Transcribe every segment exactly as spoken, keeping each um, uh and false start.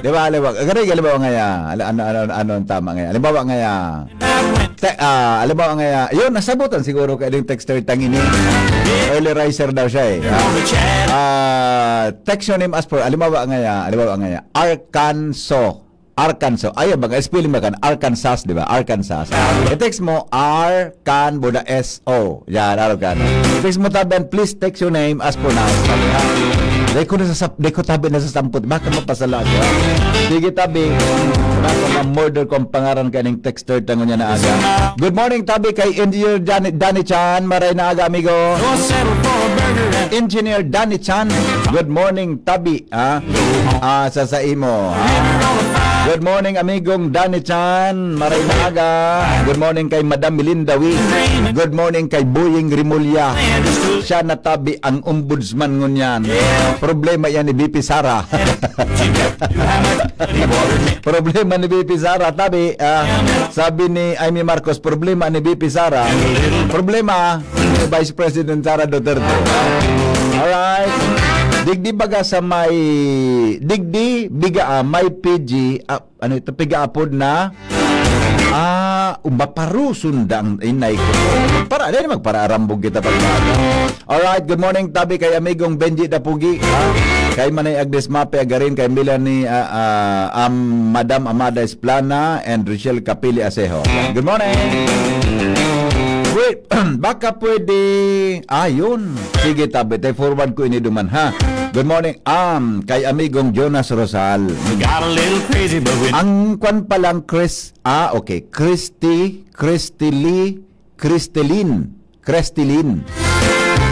Di ba, halimbawa, gari, halimbawa ngaya, ala-, ano, ano, ano ang tama ngaya? Halimbawa ngaya, te-, ah, halimbawa ngaya, yun, nasabutan siguro ka yung texter tang ini. Early riser daw siya eh. Ah, ah, text your name as per, halimbawa ngaya, halimbawa ngaya, Arkanso. Arkanso. Ayun, baga, spelling ba kan? Arkansas, di ba? Arkansas. I-text mo, R, kan, boda, S, O. Yan, Arkan. I-text mo, tabi, and please text your name as pronounced. Tabi, ha? Di ko nasasap-, di ko tabi nasasampot. Baka mapasala ako, ha? Sige, tabi. Baka ma-murder ko ang pangaran ka ning texter tango niya na aga. Good morning, tabi, kay Engineer Danny, Danny Chan. Maray na aga, amigo. Engineer Danny Chan. Good morning, tabi. Ah, ah, sa, sa imo. Ah. Good morning, amigong Danny Chan. Maray na aga. Good morning kay Madam Melinda Wee. Good morning kay Boying Rimulya. Siya na tabi ang ombudsman ngunyan. Problema yan ni B P Sara. Problema ni B P Sara, tabi, ah, sabi ni Amy Marcos, problema ni B P Sara. Problema, Vice President Sara Duterte. Alright. Digdi baga sa may, digdi biga, ah, may P G, ah, ano ito, piga-apod na, ah, umaparuson da ang inay ko. Para, dahil magparaarambog kita pag Alright, good morning, tabi kay amigong Benji Dapugi, ha? Kay Manay Agnes Mape Agarin, kay Melanie, ah, ah, Am-, Madam Amada Esplana, and Richelle Capili Asejo. Good morning! Wait, baka pwede, ah, yun. Sige, tabi, tayo forward ko ini duman, ha? Good morning, um, kay amigong Jonas Rosal. We got a little crazy, but we Ang kwan palang Chris, ah, okay, Christy, Christy Lee, Cristelin. Cristelin.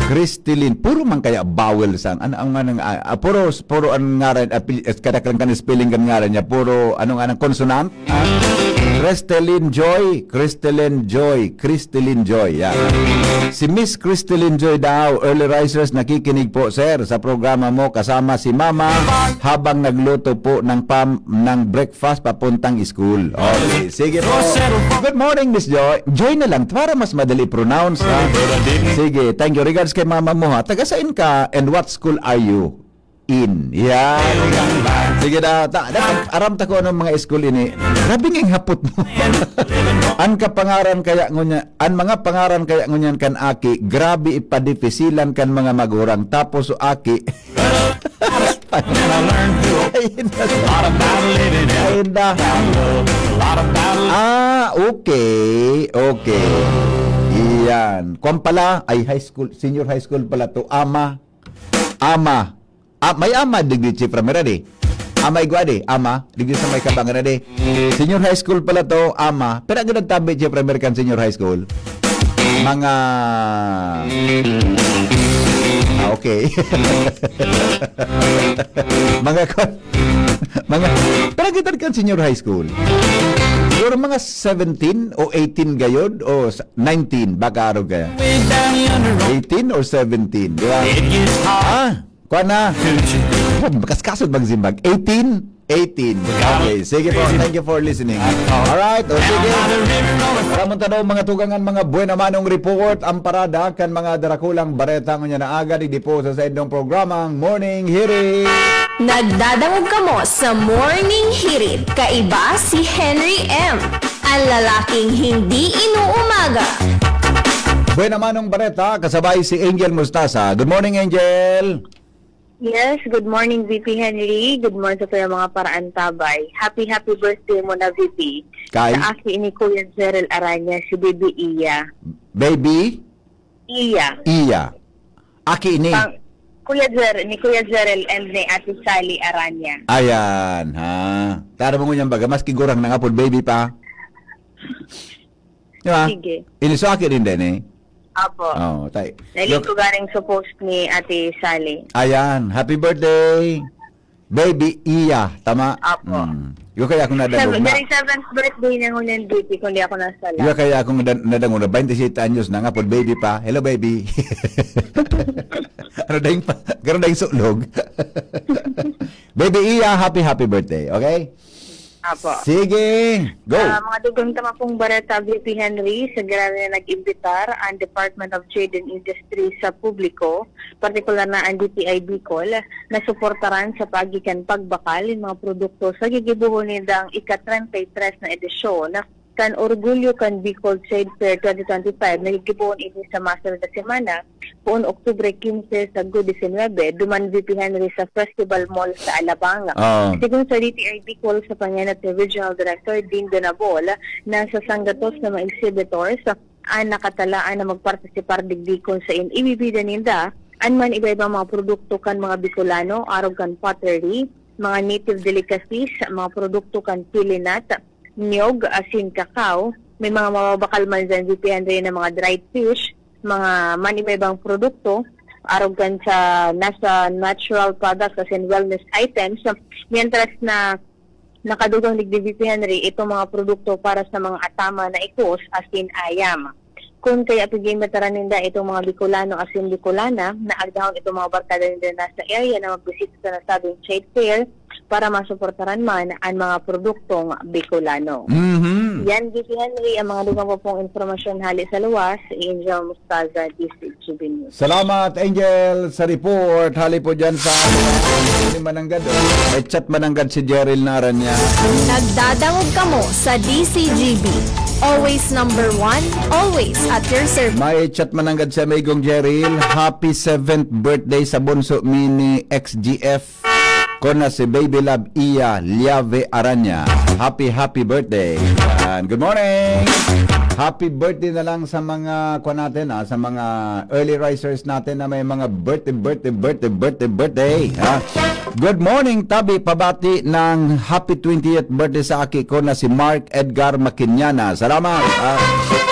Cristelin. Puro man kaya vowel sang. Ano ang, ano ang, ah, ah, puro, puro ang ngaran, apel-, eh, kadaklan kan spelling kan ngaran niya. Puro, ano nga ng consonant? Ah, Cristelin Joy. Cristelin Joy. Cristelin Joy. Yan. Si Miss Cristelin Joy daw, early risers, nakikinig po, sir, sa programa mo kasama si Mama habang nagluto po ng pam-, ng breakfast papuntang school. Okay, sige po. Good morning, Miss Joy. Joy na lang, para mas madali pronounce, ha? Sige, thank you. Regards kay mama mo, ha? Taga saan ka and what school are you in? Yan. Sige na, ta, da, aram ta ko anong mga school ini. Grabe nga yung hapot mo. An kapangaran kaya ngunya, an mga pangaran kaya ngunyan kan aki, grabe ipadifisilan kan mga magurang. Tapos so aki, Ay, na. Ay, na. Ah, okay. Okay. Iyan. Kwan pala, ay high school, senior high school pala to. Ama. Ama. Ah, may ama, digdi si Primera di. Ama igwa di. Ama, digdi sa may kabangan na di. Senior high school pala to, ama. Pero ang ginagtabi, Jeffrey American Senior High School. Mga, ah, okay. Mga kon-, mga, pero kita kan senior high school. Siguro mga seventeen o eighteen gayod o sa-, nineteen, baka araw kaya. Eighteen or seventeen, di ba? Ah, Kuha na. Kaskasod magsimbag. Eighteen? Eighteen. Okay, sige po. Thank you for listening. Alright, o sige. Ramon Tadong, mga tugangan, mga buena manong report, ang parada kan mga darakulang bareta ngunyan na aga, digdi po sa saindong programang Morning Hirit. Nagdadangog kamo sa Morning Hirit. Kaiba si Henry M, ang lalaking hindi inuumaga. Buena manong bareta, kasabay si Angel Mustasa. Good morning, Angel. Yes, good morning, V P Henry. Good morning sa kaya mga paraantabay. Happy, happy birthday mo na, V P. Kay? Sa aki ni Kuya Jerel Aranya, si Baby Iya. Baby? Iya. Iya. Aki ni? Pang-, Kuya Jer-, ni Kuya Jerel and ni Ate Sally Aranya. Ayan, ha. Tara mo ngunyan baga, maski gurang na nga po, baby pa. Di ba? Sige. Ini sa akin rin din eh. Apo. Oh, tay. Nalito galing sa post ni Ate Sally. Ayan, happy birthday, baby Iya. Tama? Apo. Mm. Yung kaya akong nadangog Seven, na. Very seventh birthday niya ngunyan, baby, kung di ako nasala. Yung kaya akong nadan-, nadangog na, twenty-seven anyos na nga po, baby pa. Hello, baby. Ano dahil pa? Garo dahil sulog. Baby Iya, happy, happy birthday, okay? Apo. Sige, go. Ah, mga dugang ta pong bareta, V P Henry, sa ngaran na nag-imbitar ang Department of Trade and Industry sa publiko, partikular na ang D T I Bicol, na suportaran sa paagi kan pagbakal nin mga produkto sa gigibohon nindang ika-treinta y tres na edisyon kan Orgulyo kan Bicol Trade Fair twenty twenty-five na gigibohon ini sa masunod na semana, poon Oktubre quince sagkod diecinuebe, duman V P Henry sa Festival Mall sa Alabang. Ah. Sigon sa D T I Bicol sa pangenot ni Regional Director Dean Donabol, nasa sanggatos na mga exhibitors an nakatalaan na magpartisipar digdi kun saen ibibida ninda an man iba-ibang mga produkto kan mga Bicolano, arog kan pottery, mga native delicacies, mga produkto kan pilinat, niyog, asin, kakao. May mga mababakal man dyan, V P Henry, na mga dried fish, mga man iba-ibang produkto, arog kan sa nasa natural products asin wellness items. Mientras na nakadugang digdi, V P Henry, itong mga produkto para sa mga atama na ikos asin ayam. Kun kaya pag-iimbitaran ninda itong mga Bicolano asin Bicolana na agdahon itong mga barkada ninda nasa area na magbisita sa nasabing trade fair para masuportaran man ang mga produktong Bicolano. Mhm. Yan, V P Henry, ang mga dugang pa pong impormasyon hali sa luwas, Angel Mustaza, D C G B News. Salamat, Angel, sa report. Hali po dyan sa Mananggad. Oh. May chat Mananggad si Jeril Naran niya. Nagdadangog kamo sa D C G B. Always number one, always at your service. May chat Mananggad si Amigong Jeril. Happy seventh birthday sa bunso mi ni X G F. Ko na si Baby Love Iya Liave Aranya. Happy, happy birthday. And good morning. Happy birthday na lang sa mga, kuwan natin, ah, sa mga early risers natin na may mga birthday, birthday, birthday, birthday, birthday, ha? Good morning, Tabi. Pabati ng happy twentieth birthday sa aki ko na si Mark Edgar Makinyana. Salamat. Ah,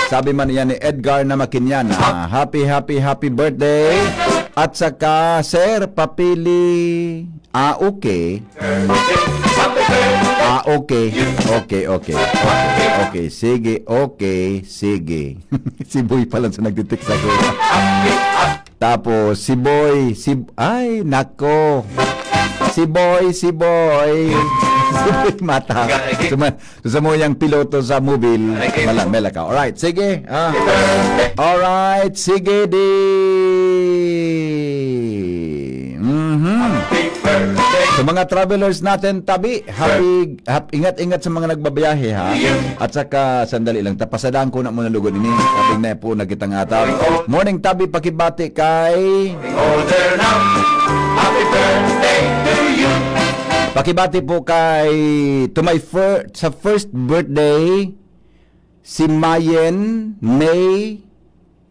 sabi man yan ni Edgar na Makinyana. Happy, happy, happy birthday. At saka, sir, papili. Ah, okay. Ah, okay. Okay, okay. Okay, sige. Okay, sige. Si Boy pala sa nagtitik sa akin. Tapos, si Boy, si... Ay, nako. Si Boy, si Boy. Si Boy Mata. Suma-, sa mo yang piloto sa mobil. Mala, mela ka. Alright, sige. Ah. Alright, sige di. Mhm. Sa mga travelers natin, Tabi, happy, hap-, ingat-ingat sa mga nagbabiyahe, ha? At saka, sandali lang, tapasadaan ko na muna lugod ini. Sabi na po, nagkitang ata. Morning, Tabi, pakibati kay... Order na. Happy birthday to you. Pakibati po kay, to my fir-, sa first birthday, si Mayen May,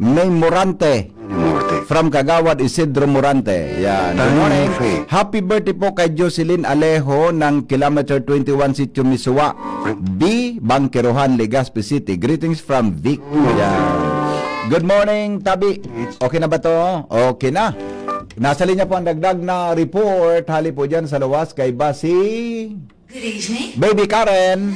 May Morante. Morte. From Kagawad Isidro Morante. Yan. Good morning. Happy birthday po kay Jocelyn Alejo ng Kilometer twenty-one Sitio Misua, B, Bangkerohan, Legazpi City. Greetings from Vic. Yan. Good morning, Tabi. Okay na ba to? Okay na. Nasa linya po ang dagdag na report. Hali po dyan sa luwas kay Basi. Good evening. Baby Karen.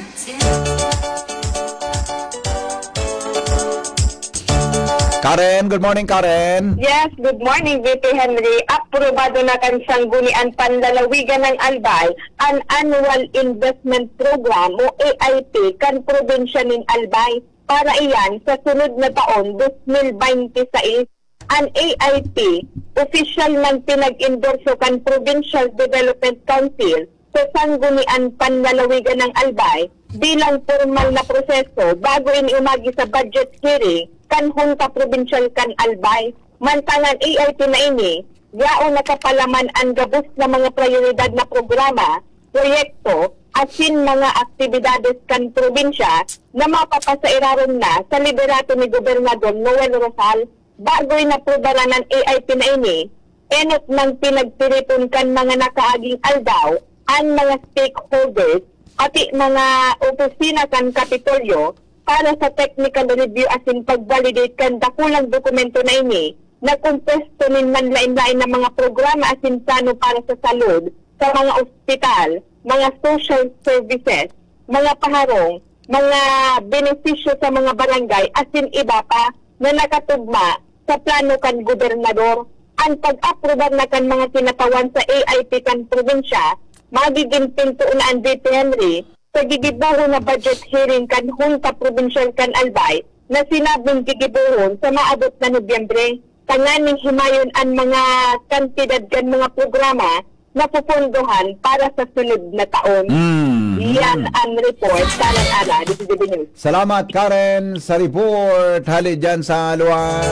Karen, good morning, Karen. Yes, good morning, V P Henry. Aprobado na kan Sanggunian Panlalawigan ng Albay an Annual Investment Program o A I P kan probinsya nin Albay. Para iyan sa sunod na taon, dos mil baynte sais. An A I P, opisyal nang pinag-endorso kan Provincial Development Council sa Sanggunian Panlalawigan ng Albay bilang pormal na proseso bago ini umagi sa budget hearing kan Hunta Probinsyal kan Albay. Mantang an A I P na ini, yaon na kapalaman an gabos na mga prayoridad na programa, proyekto, asin mga aktibidades kan probinsya na mapapasairarom na sa liderato ni Gobernador Noel Rosal. Bago inaprubaran an A I P na ini, enot nang pinagtiripon kan mga nakaaging aldaw an mga stakeholders, pati mga opisina kan Kapitolyo para sa technical review asin pag-validate kan dakulang dokumento na ini na kompuesto nin manlaen-laen na mga programa asin plano para sa salud, sa mga ospital, mga social services, mga paharong, mga benepisyo sa mga barangay, asin iba pa na nakatugma sa plano kan gobernador. An pag-aprobar na kan mga kinatawan sa A I P kan probinsya, magigin pinto na an V P Henry sa gigibohon na budget hearing kan Hunta Probinsyal kan Albay na sinabing gigibohon sa maabot na Nobyembre, tanganing himayon an mga kantidad kan mga programa na pupundohan para sa sunod na taon. Mm. Yan ang report. Karen Ana, D C G B News. Salamat, Karen, sa report. Hali dyan sa luwas.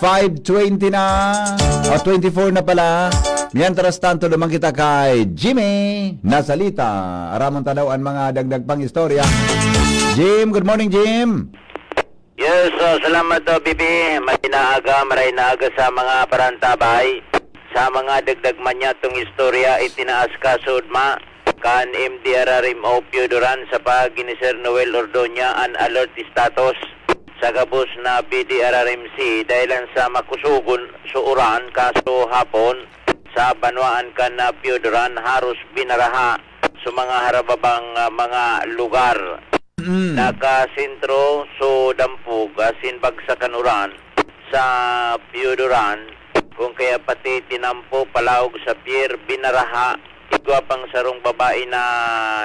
Five twenty na, o twenty-four na pala. Mientras tanto, duman kita kay Jimmy Nasalita. Aramon ta daw ang mga dagdag pang istorya. Jim, good morning, Jim. Yes, ah, salamat, ah, B B. Maray na aga, maray na aga sa mga parantabay. Sa mga dagdag man niya tong istorya, itinaas ka sa ugma kan M D R R M O Pio Duran sa pag ni Sir Noel Ordoña an alert status sa gabos na P D R R M C dahil lang sa makusugon sa uran kaso hapon sa banwaan kan, ah, Pio Duran haros binaraha sa mga harababang, ah, mga lugar. Mm. Nakasentro so dampog asin bagsak kan uran sa Pio Duran, kung kaya pati tinampo palaog sa pier, binaraha, igwa pang sarong babae na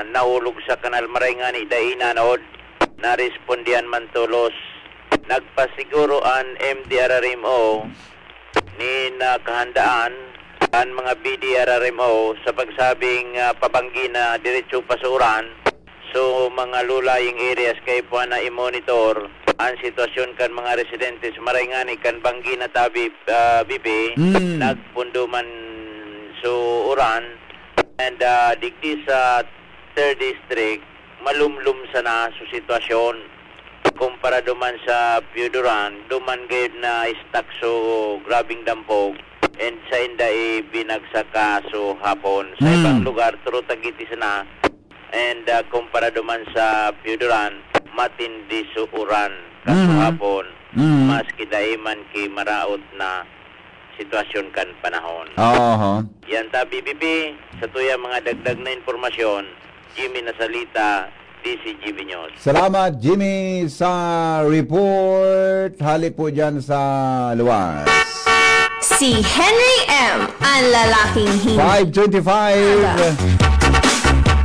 nahulog sa kanal, maray ngani dai nanod, narespondihan man tolos. Nagpasiguro an M D R R M O nin, ah, kahandaan kan mga B D R R M O sa pagsabing, ah, pabanggi na diretso pa sa uran. So, mga low-lying areas kaipuhan na i-monitor an sitwasyon kan mga residentes. Maray ngani kan banggi na tabi, ah, B B, Mm. nagpundo man so uran. And, ah, digdi sa third district, malumlom sana so sitwasyon. Kumpara duman sa Pio Duran, duman gayud na stuck so grabing dampog and sainda ibinagsak kaso hapon. Sa Mm. ibang lugar, turo tagiti sana, and, ah, kumpara duman sa Pio Duran, matindi so uran kaso Mhm. hapon, Mhm. maski dai man ki maraot na sitwasyon kan panahon. Oho. Yan ta, B B P, sa tuya mga dagdag na impormasyon, Jimmy Nasalita, D C G B News. Salamat, Jimmy, sa report. Hali po dyan sa luwas. Si Henry M, ang lalaking hin- Five twenty-five. Aga.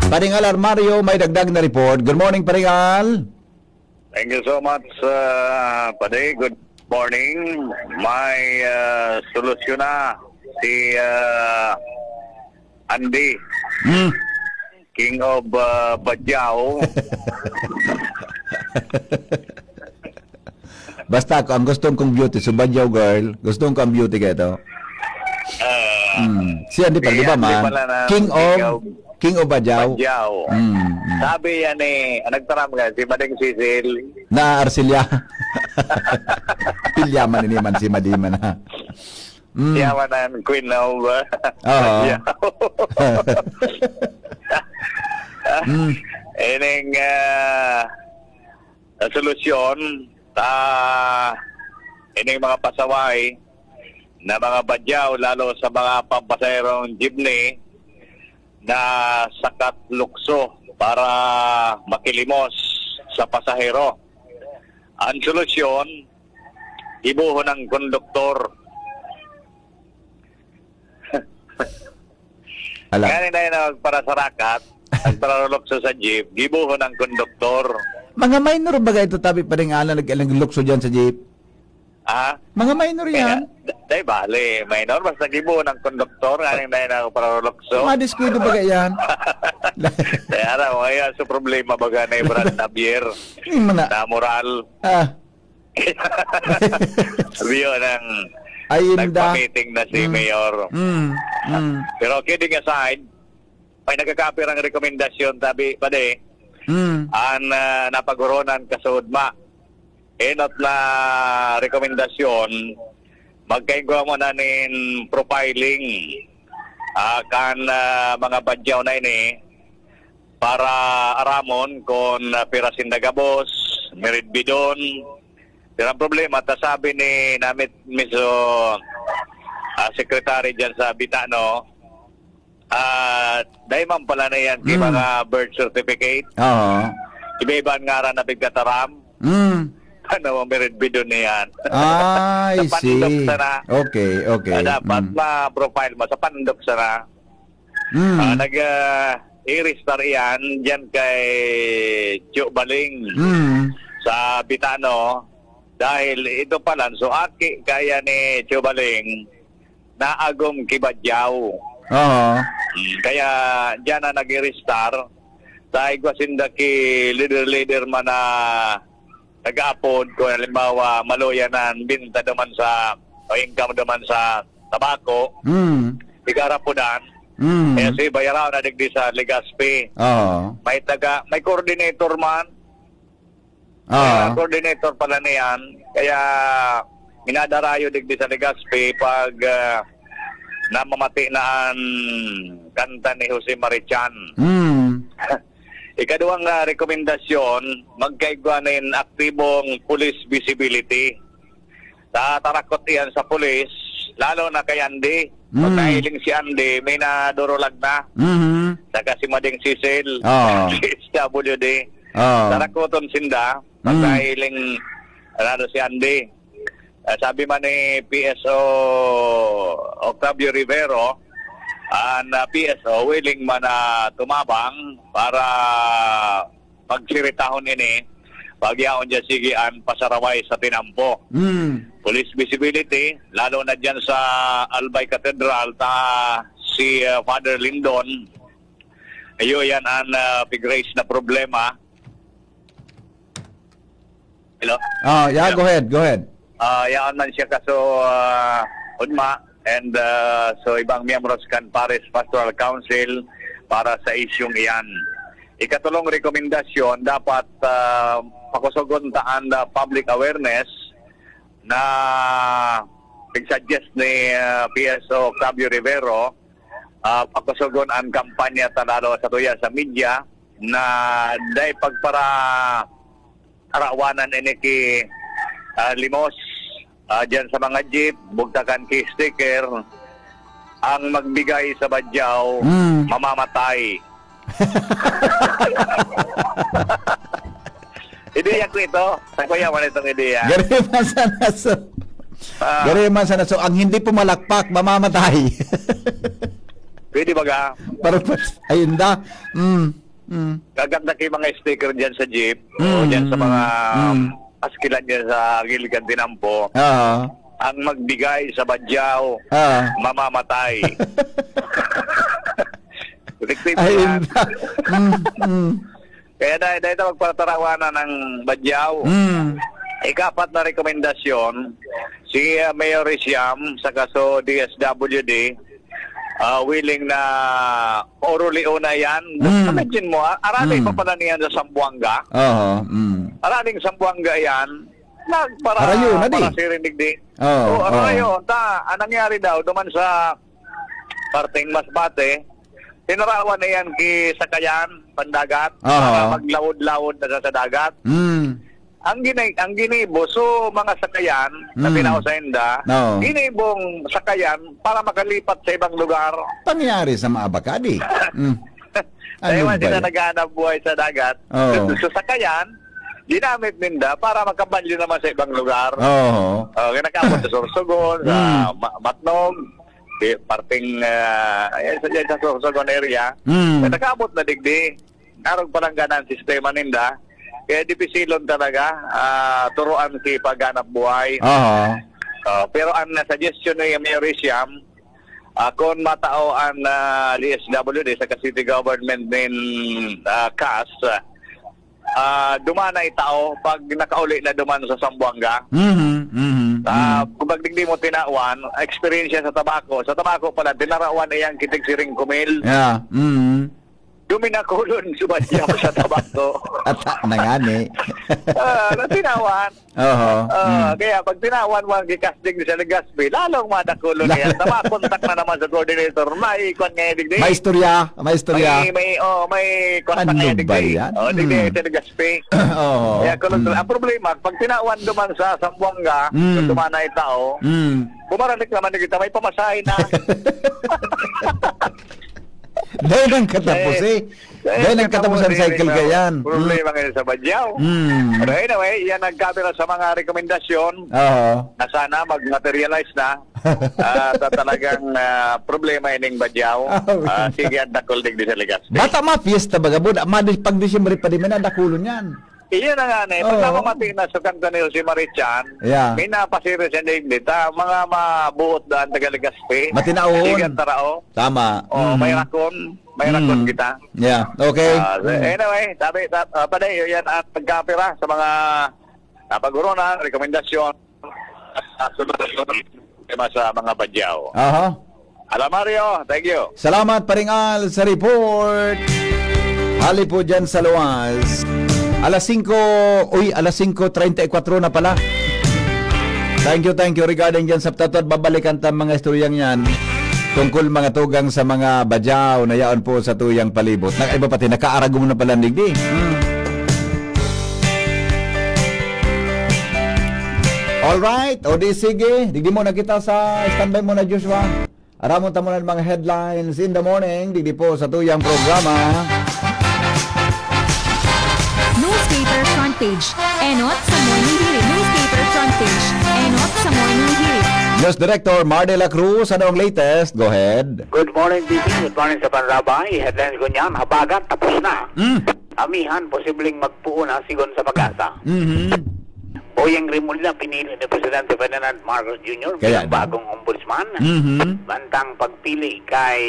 Paringal Armario, may dagdag na report. Good morning, Paringal. Thank you so much, uh, Padi. Good morning. May, uh, solusyon na si, uh, Andy. Hmm. King of, uh, Bajau. Basta ako, ang gustong kong beauty, so Bajau girl, gustong ko ang beauty kaya to. Ah, Hmm. Si Andy pala, si di ba, Andy man? Pala na King king of, of, king of Bajau. Bajau. Hmm, hmm. Sabi yan eh, ang nagtaram nga, si Mading Cecil. Na Arcelia. Pilyaman ini man si Madiman, ha? Hmm. Yaman ang Queen of, uh, Oo. Bajau. Hmm. Ining, ah, solusyon sa ining mga pasaway na mga Bajau, lalo sa mga pampasaherong jeepney na sakat lukso para makilimos sa pasahero. Ang solusyon, gibohon ang konduktor. Alam. Ngani na yun ang para sa rakat, ang pararulokso sa jeep, gibohon ang konduktor. Mga minor baga ito, tabi pa rin nga, nag-, naglukso dyan sa jeep. Ah? Mga minor Kaya, yan. d-, day, bali, minor, basta gibohon ang konduktor, ngani na yun ang pararulokso. Madiskuido baga yan. Kaya na, mga yan, sa problema baga na yung Brad Javier. Yung mga Na moral. Ah. Sabi yun ang Ay, yun da. Nagpa-meeting na si Mm. Mayor. Mm, mm. Pero kidding aside, may nagkakapirang rekomendasyon, tabi, pade, Mm. ang, ah, napaghuronan kasudma. Enot na rekomendasyon, magkaigwa mo na nin profiling, ah, kan, ah, mga badyaw na ini para aramon kon, ah, pira sinda gabos, miridbidon. Pero ang problema, ta sabi ni namit miso, ah, secretary dyan sa Bitano, ah, dahil man pala na yan, kay Mm. mga birth certificate. Oo. Iba-iba ang ngaran na pigkataram. Mm. Ano, miridbidon na yan. Ah, I Sa pandok see. Sana. Okay, okay. Ah, dapat Mm. ma-profile mo sa pandok sana. Mm. Ah, nag, ah, i-arrestar iyan diyan kay Tio Baling Mm. sa Bitano. Dahil ito palan, so aki kaya ni Tio Baling, naagom ki Badiao. Oo. Mm, kaya diyan na nag-i-arrestar. Sa igwa sinda ki leader-leader man na nag-aapod, kung halimbawa, maluya na ang binta duman sa, o income duman sa tabako, Mm. igarapodan, Mm. kaya si Bayarao na digdi sa Legazpi. Oo. May taga, may coordinator man. Oo. Kaya coordinator pala niyan. Kaya minadarayo digdi sa Legazpi pag, ah, namamati na an kanta ni Jose Marichan. Mm. Ikaduwang, ah, rekomendasyon, magkaigwa nin aktibong police visibility. Sa tarakot iyan sa pulis, lalo na kay Andy. Pag Mm. nahiling si Andy, may nadurulag na. Mhm. Saka si Mading Cecil, Oo. S W D. Oo. Tarakoton sinda, pag Mm. nahiling, lalo si Andy. Ah, sabi man ni P S O Octavio Rivero, an, ah, P S O willing man na tumabang para pagsiritahon ini, pagyaon dyan sige an pasaraway sa tinampo. Mm. Police visibility, lalo na dyan sa Albay Cathedral, ta si, ah, Father Lindon, iyo yan an, ah, pig-raise na problema. Hello? Ah, yeah, Hello? Go ahead, go ahead. Ah, yaon man siya kaso, ah, Udma and, ah, so ibang miyembros kan Parish Pastoral Council para sa isyung iyan. Ikatulong rekomendasyon, dapat, ah, pakusogon ta an, ah, public awareness na pig-suggest ni, ah, P S O Octavio Rivero, ah, pakusogon an kampanya ta lalo sa tuya sa media na dai pagpara- arawanan ini ki, ah, limos, ah, diyan sa mga jeep, bugtakan ki sticker, ang magbigay sa badyaw, Mm. mamamatay. Ideya ko ito. Sa kuya man itong ideya. Gari man sana so. Ah. Gari man sana so. Ang hindi pumalakpak, mamamatay. Pwede ba ga? Parang pas-, ayun da. Mm. Mm. Gaganda kay mga sticker dyan sa jeep, o Mm, dyan sa mga mm, mm. askilan dyan sa gilid kan tinampo. Oo. Ang magbigay sa badyaw, Ah. mamamatay. Effective Ay, yan. Mm, mm. Kaya dahil, dahil ito magpatarawanan ng badyaw. Mm. Ikapat na rekomendasyon, si, ah, Mayor Risiam, sa kaso D S W D, ah, willing na oruli una yan. Mm. Imagine mo, ah, arali Mm. pa pala niyan sa Sambuanga. Oo, mm. Araling Sambuanga yan. Nagpara-, Harayo na di. Parasiring digdi. Oo, Oo, oo. harayo. Ta, ang nangyari daw, duman sa parteng Masbate, tinarawan na yan ki sakayan, pandagat, Oo. para maglawod-lawod na sa, sa dagat. Mm. Ang gini-, ang ginibo, so, mga sakayan na Mm. tinaw sa inda, Oo. ginibong sakayan para makalipat sa ibang lugar. Pangyari sa mga abakadi. Mm. Ano Dahil ba sila yan? naghahanap buhay sa dagat. Oo. So, so, sakayan, ginamit ninda para makabalyo naman sa ibang lugar. Oo. Oh, kaya nakaabot sa Sorsogon, sa Mm. Ma-, Matnog, di, parting, ah, ayan, sa, dyan sa Sorsogon area. Mm. Kaya nakaabot na digdi. Narog palanggana ang sistema ninda. Kaya dipisilon talaga, ah, turuan si paghanap buhay. Aha. Ah, pero ang suggestion ni Mayor Risiam, ah, kung matao ang, ah, D S W D sa City Government nin, ah, CAS, ah, duman na itao pag nakauli na duman sa Sambuanga. Mhm, mhm, Ah, mhm. kung pag digdi mo tinawan, experience sa tabako. Sa tabako pala, tinarawan iyang kitig siring kumil. Yeah, mhm. Duminakulon si Badyang sa tabako. Ata na nga ni. Ah, na tinawan. Oho, Ah, mm. kaya pag tinawan mo ang gikastig sa Legazpi, lalong madakulon Lalo niya. Sa makontak na naman sa coordinator, may kwan ngayon, digdi. May istorya, may istorya. May, may, oh, may contact Ano ngayon, ba digdi. yan? Oh, digdi Mm. sa Legazpi. Oo. Kaya kulon, Mm. ang problema, pag tinawan duman sa Sambuanga, Mm. duman na yung tao, Mm. bumaralik naman na kita, may pamasahe na. Dahil ang katapos Eh, eh. Dahil nagkatapos ang cycle kaya yan. Problema ngayon sa Badyaw. Mm. Pero anyway, yan nagkabila sa mga rekomendasyon na sana mag-materialize na. At, at talagang ah, problema ining Badyaw. Ah, sige, ang dakol digdi sa Legazpi. Bata mga fiesta baga, buda, mga pag Disyembre pa di man, dakulon yan. Iyon na nga, eh. Pag Oo. namamati na sa Kantanil si Marichan, Yeah. may napasiri sa Nigni, ta, mga mabuot daan taga Legazpi. Matinaon. Sigan Tarao. Tama. Oh, Mm. may rakon. May rakon Mm. kita. Yeah. Okay. Ah, Mm. anyway, sabi, ta, ah, paday, yan ang pagkapira sa mga napagurunan, rekomendasyon, at sunod-sunod tema sa mga Badyaw. Aha. Ala Mario, thank you. Salamat, Paring Al, sa report. Hali po dyan sa luwas. Alas singko, uy, alas singko treinta y cuatro na pala. Thank you, thank you. Regarding dyan sa tatod, babalikan ta mga istoryang yan. Tungkol mga tugang sa mga Badyaw na yaon po sa tuyang palibot. Nakaiba pati, nakaaragom na pala, digdi. Hmm. Alright, o di sige. Digdi mo na kita sa standby mo na, Joshua. Aramon ta muna ang mga headlines in the morning, digdi po sa tuyang programa. Newspaper front page. Enot sa Morning Hirit. Newspaper front page. Enot sa Morning Hirit. News Director Mar de la Cruz, ano ang latest? Go ahead. Good morning, B P. Good morning sa Panrabay. Headlines ko niyan, habagat, tapos na. Mm. Amihan, posibleng magpuon na, sigon sa pag-asa. Mhm. Boyeng Remulla, pinili ni Presidente Ferdinand Marcos Junior Kaya bilang daw. bagong ombudsman. Mhm. Mantang pagpili kay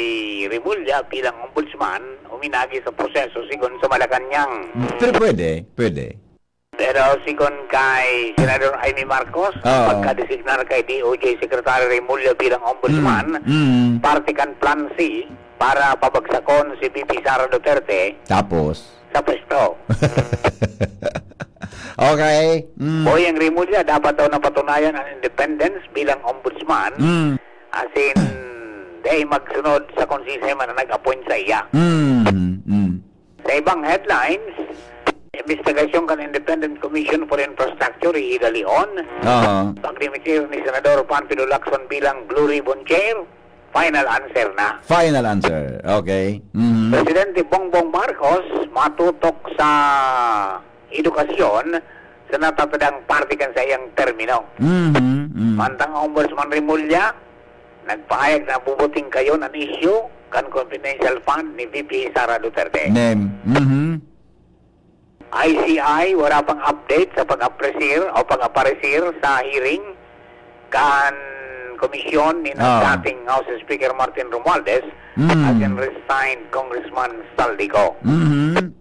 Remulla bilang ombudsman, uminagi sa proseso sigon sa Malacañang. Pero pwede, pwede. Pero sigon kay Senador Imee Marcos, Oo. pagkadesignar kay D O J Secretary Remulla bilang ombudsman, Mm, mm. parte kan Plan C para pabagsakon si V P Sara Duterte Tapos? sa pwesto. Okay. Mm. Boyeng Remulla, dapat daw napatunayan ang independence bilang ombudsman. Mm. As in, dai magsunod sa kung siisay man ang nag-appoint sa iya. Mm, mm. Sa ibang headlines, imbestigasyon kan Independent Commission for Infrastructure, Ida Leon. Aha. Pagdimitir ni Senador Panfilo Lacson bilang Blue Ribbon Chair, final answer na. Final answer. Okay. Mhm. Presidente Bongbong Marcos matutok sa edukasyon sa natatadang parte kan saiyang termino. Mhm, mhm. Mantang Ombudsman Remulla, nagpahayag na bubuting kayon an isyu kan confidential fund ni V P Sara Duterte. Name. Mhm. I C I, wala pang update sa pag-apresir o pag-aparisir sa hearing kan komisyon ni Ah. dating House Speaker Martin Romualdez Mm. at kan resigned Congressman Saldico. Mhm.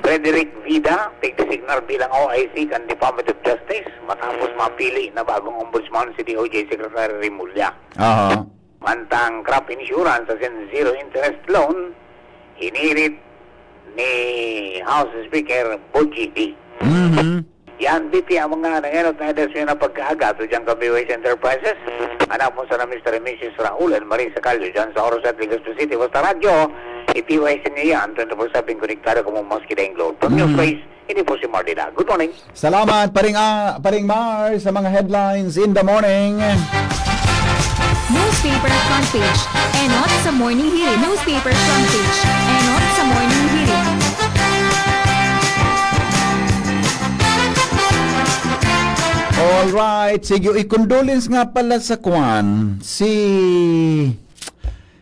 Frederick Vida, tigdesignar bilang O I C kan Department of Justice matapos mapili na bagong ombudsman si D O J Secretary Remulla. Aha. Mantang crop insurance asin zero interest loan, hinirit ni House Speaker Bogie D. Mhm. Yan, V P, ang mga nangenot na edasyon na pagkaaga to dyan ka B Y S Enterprises. Hanapon sa na Mister and Missus Raul and Marie Sacalyo dyan sa Oro Set, Legazpi City. Basta radyo, i-P Y S niya yan, twenty-four seven konektado kamo maski daing load. From News Mhm. Space, ini po si Mardila. Good morning. Salamat, Paring, ah, Paring Mar, sa mga headlines in the morning. Newspaper front page. Enot sa Morning Hirit. Newspaper front page. Enot sa Morning Hirit. Alright, sige, i-condolence nga pala sa kwan, si,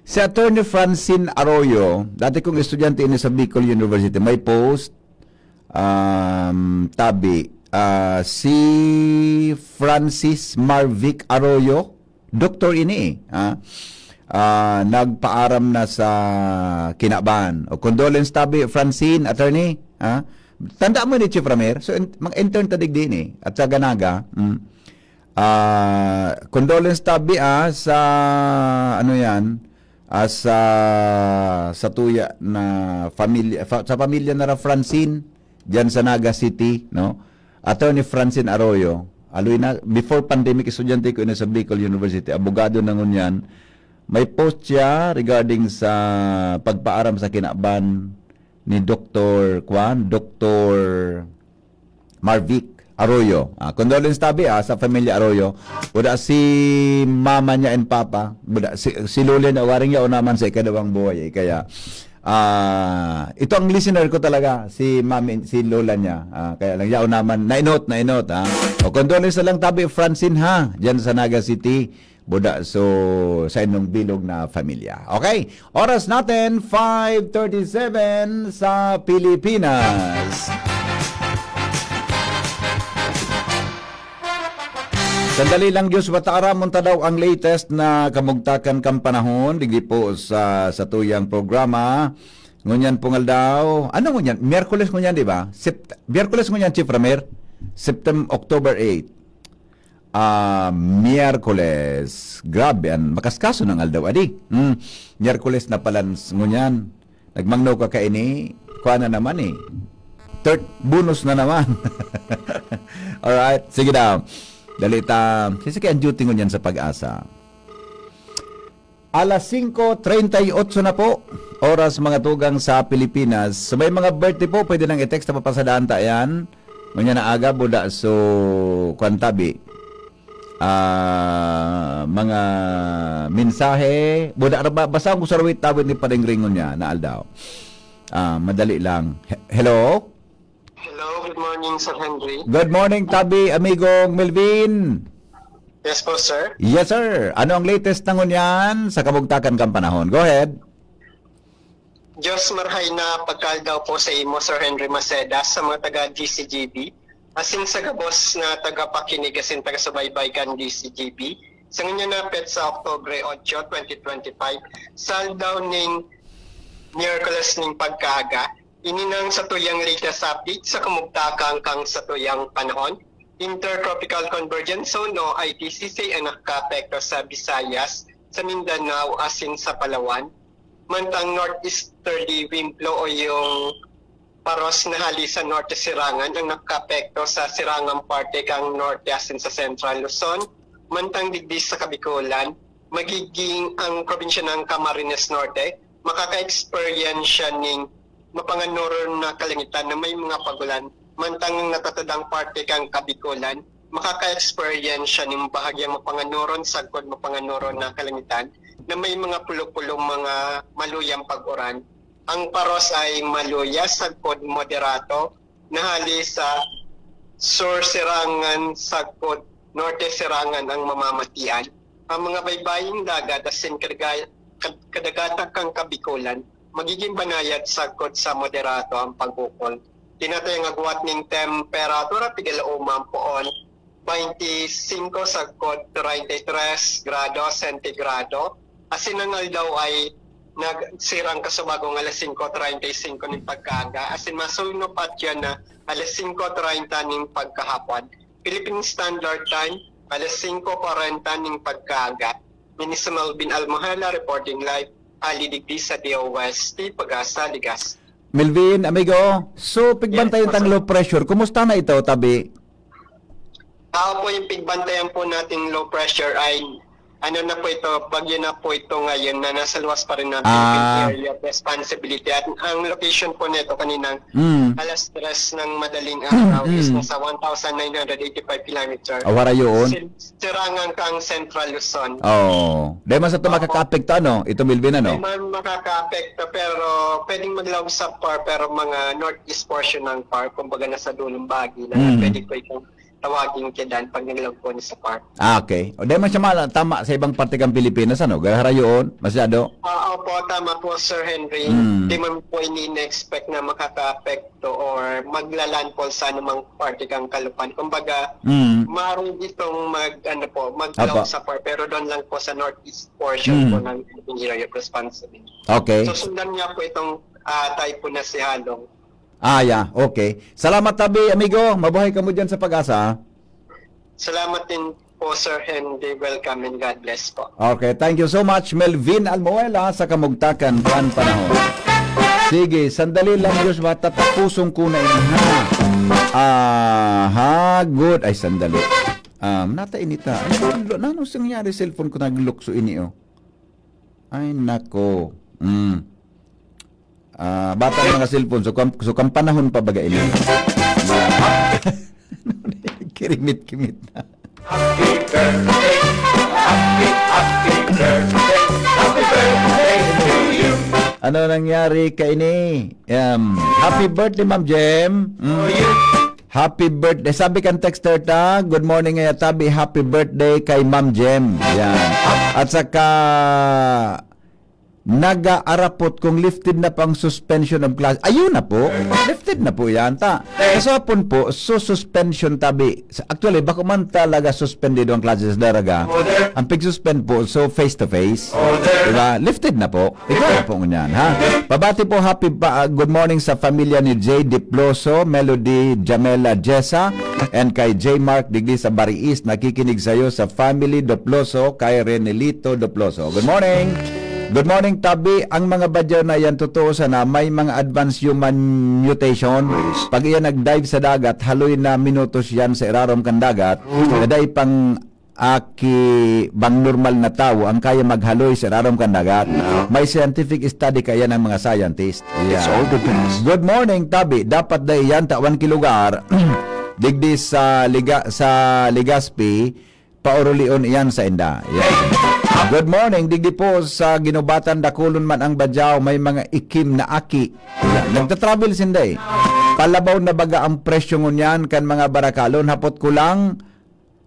si Attorney Francine Arroyo, dati kong estudyante ini sa Bicol University, may post, um, tabi, ah, si Francis Marvic Arroyo, doktor ini eh, ha? Ah, nagpaaram na sa kinaban. O condolence tabi, Francine, attorney, ha? Tanda mo ni Chief Ramer? So, in, mag-intern ta digdi ni. At sa Ganaga, mm. Ah, condolence tabi, ah, sa, ano yan, ah, sa, sa tuya na familia, fa-, sa pamilya na ra Francine, diyan sa Naga City, no? Attorney Francine Arroyo, aloy na, before pandemic, estudyante ko ini sa Bicol University, abogado na ngunyan. May post siya regarding sa pagpaaram sa kinaban ni Doktor Kwan, Doktor Marvic Arroyo. Ah, condolence tabi, ah, sa pamilya Arroyo. Wala si mama niya and papa. Wala si, si Loli na waring yaon naman sa ikadawang buhay, eh. Kaya, Ah, ito ang listener ko talaga, si mami, si lola niya. Ah, kaya lang, yaon naman, nainot, nainot, ha? O, condolence na lang, tabi, Francine, ha? Diyan sa Naga City, Buda, so, sa inyong bilog na familia. Okay? Oras natin, five thirty-seven sa Pilipinas. Sandali lang, Diyos, bata aramon ta daw ang latest na kamugtakan kan panahon, digdi po sa, sa tuyang programa. Ngunyan pong aldaw, ano ngunyan? Miyerkules ngunyan, di ba? Sept-, Miyerkules ngunyan, Chief Ramir? Septem-, October eight. Ah, Miyerkules. Grabe, an makaskaso ng aldaw, adi. Hmm. Miyerkules na pala s-, ngunyan. Nagmangno ka kaini, kuha na naman eh. Third, bonus na naman. Alright, sige daw. Dali ta. Kasi kaya ang duty ngunyan sa Pag-asa. Alas singko treinta y ocho na po. Oras mga tugang sa Pilipinas. So may mga birthday po, pwede nang i-text na papasadaan ta yan. Ngunyan na aga, buda. So, kwan tabi. Ah, mga mensahe. Buda, ba-, basta ang gusto rawit tawid ni Pading Ringon niya na aldaw. Ah, madali lang. He-, hello? Hello, good morning, Sir Henry. Good morning, tabi, amigong Melvin. Yes po, sir. Yes, sir. Ano ang latest na ngunyan sa kabugtakan kan panahon? Go ahead. Diyos marhay na pagkaaldaw po sa imo, Sir Henry Maceda, sa mga taga D C G B, asin sa gabos na tagapakinig asin taga-subaybay kan D C G B. Sa ngunyan na petsa, Oktubre otso, twenty twenty-five, sa aldaw ning Miyerkules ning pagkaaga, ini nang satuyang latest update sa kamugtakan kan satuyang panahon. Intertropical Convergence Zone o I T C C ang nakakaapekto sa Visayas, sa Mindanao asin sa Palawan. Mantang northeasterly wind flow o yung paros na hali sa norte sirangan ang nakakaapekto sa sirangang parte kan norte asin sa Central Luzon. Mantang digdi sa Kabikolan, magiging ang probinsya ng Camarines Norte makaka-experience siya ning mapanganoron na kalangitan na may mga pagulan, mantang ang natatadang parte kan Kabikolan makaka-experience siya ning bahagyang mapanganoron sagkod mapanganoron na kalangitan na may mga pulo-pulong mga maluyang pag-uran. Ang paros ay maluya sagkod moderato na hali sa sur sirangan sagkod norte sirangan ang mamamatian. Ang mga baybaying dagat asin kadaga-, kad-, kadagatan kan Kabikolan magiging banayad sagkod sa moderato ang pag-ukol. Tinatayang agwat ning temperatura, pigalauma ang poon, twenty-cinco sagkod treinta y tres grado sentigrado. Asin ang aldaw ay nagsirang kasubagong alas singko treinta y cinco nin pagkaaga, asin masulnop at yan na alas singko treinta nin pagkahapon. Philippine Standard Time, alas singko kwarenta nin pagkaaga. Ini si Melvin Almohela reporting live, hali digdi sa D O S T, Pag-asa, Ligas. Melvin, amigo, so pigbantayan Yes, tang sir. low pressure. Kumusta na ito, tabi? Ako po, yung pigbantayan po nating low pressure ay, ano na po ito, bagyo na po ito ngayon na nasa luwas pa rin ng Ah. Philippine Area of Responsibility. At ang location po nito kaninang Mm. alas tres ng madaling araw is Mm. nasa one thousand nine hundred eighty-five kilometer. Awara yun. Sil-, sirangan kang Central Luzon. Oo. Dahil man sa ito Opo. makakaapekto, ano? Ito, Melvin, ano? Dahil man makakaapekto, pero pwedeng maglaog sa par, pero mga northeast portion ng par, kumbaga nasa dulong bahagi na Mm. pwede po itong tawagin kidan pag naglaog po ni sa par. Ah, okay. O, dahil man siya mala-, tama sa ibang parte kang Pilipinas, ano? Gaharayoon, masyado? Ah, opo, tama po, Sir Henry. Mm. Di man po ini-expect na makaka-apekto or magla-landfall sa anumang parte kang kalupan. Kumbaga, Mm. maaaring itong mag, ano po, maglaog Opo. sa par, pero doon lang po sa northeast portion Mm. po ng Philippine Area of Responsibility. Okay. So, sundan niya po itong, ah, typhoon na si Halong. Ah, yeah. Okay. Salamat, tabi, amigo. Mabuhay kamo dyan sa Pag-asa, ah. Salamat din po, Sir Henry. Welcome and God bless po. Okay, thank you so much, Melvin Almoela, sa kamugtakan kan panahon. Sige, sandali lang, Joshua. Tatapuson ko na ini, ha? Aha, good. Ay, sandali. Um, nata inita. Ano, ano, ano nangyari cellphone ko? Naglukso ini, oh. Ay, nako. Mm. Ah, bata ang mga cellphone. So, kam-, so, kampanahon pa baga ini. Kirimit-kimit na. Happy birthday, happy, happy birthday, happy birthday to you. Ano nangyari kaini? Um, happy birthday, Ma'am Jem. Mm. Happy birthday. Sabi kan texter ta, "Good morning, Ngaya Tabi. Happy birthday kay Ma'am Jem." Yan. At saka, nag-aarapot kung lifted na pang suspension of class. Ayun na po. Lifted na po yan. Ta, sa hapon po, so suspension tabi. Sa- Actually, bako man talaga suspendido ang klase sa Daraga. Ang pag-suspend po, so face to face. Diba? Lifted na po. Ikaw na po ngunyan, ha? Pabati po, happy pa, ah, good morning sa pamilya ni Jay Diploso, Melody, Jamela, Jessa, and kay J Mark digdi sa Bariis, nakikinig sa'yo sa family Doploso, kay Renelito Doploso. Good morning! Good morning, Tabi. Ang mga badyaw na yan, totoo sana, may mga advanced human mutation. Pag iyan nag-dive sa dagat, haloy na minutos yan sa irarom kan dagat, na dai pang aki bang normal na tawo ang kaya maghaloy sa irarom kan dagat. May scientific study kaya ng mga scientist. It's all the best. Good morning, Tabi. Dapat dai yan tawan ki lugar. Digdi sa Liga-, sa Legazpi, paurulion iyan sa inda. Yan. Good morning. Digdi po sa Ginubatan, dakulon man ang badyaw, may mga ikim na aki. Yan. Nagta-travel sinda eh. Palabaw na baga ang presyo ngunyan kan mga barakalon. Hapot ko lang,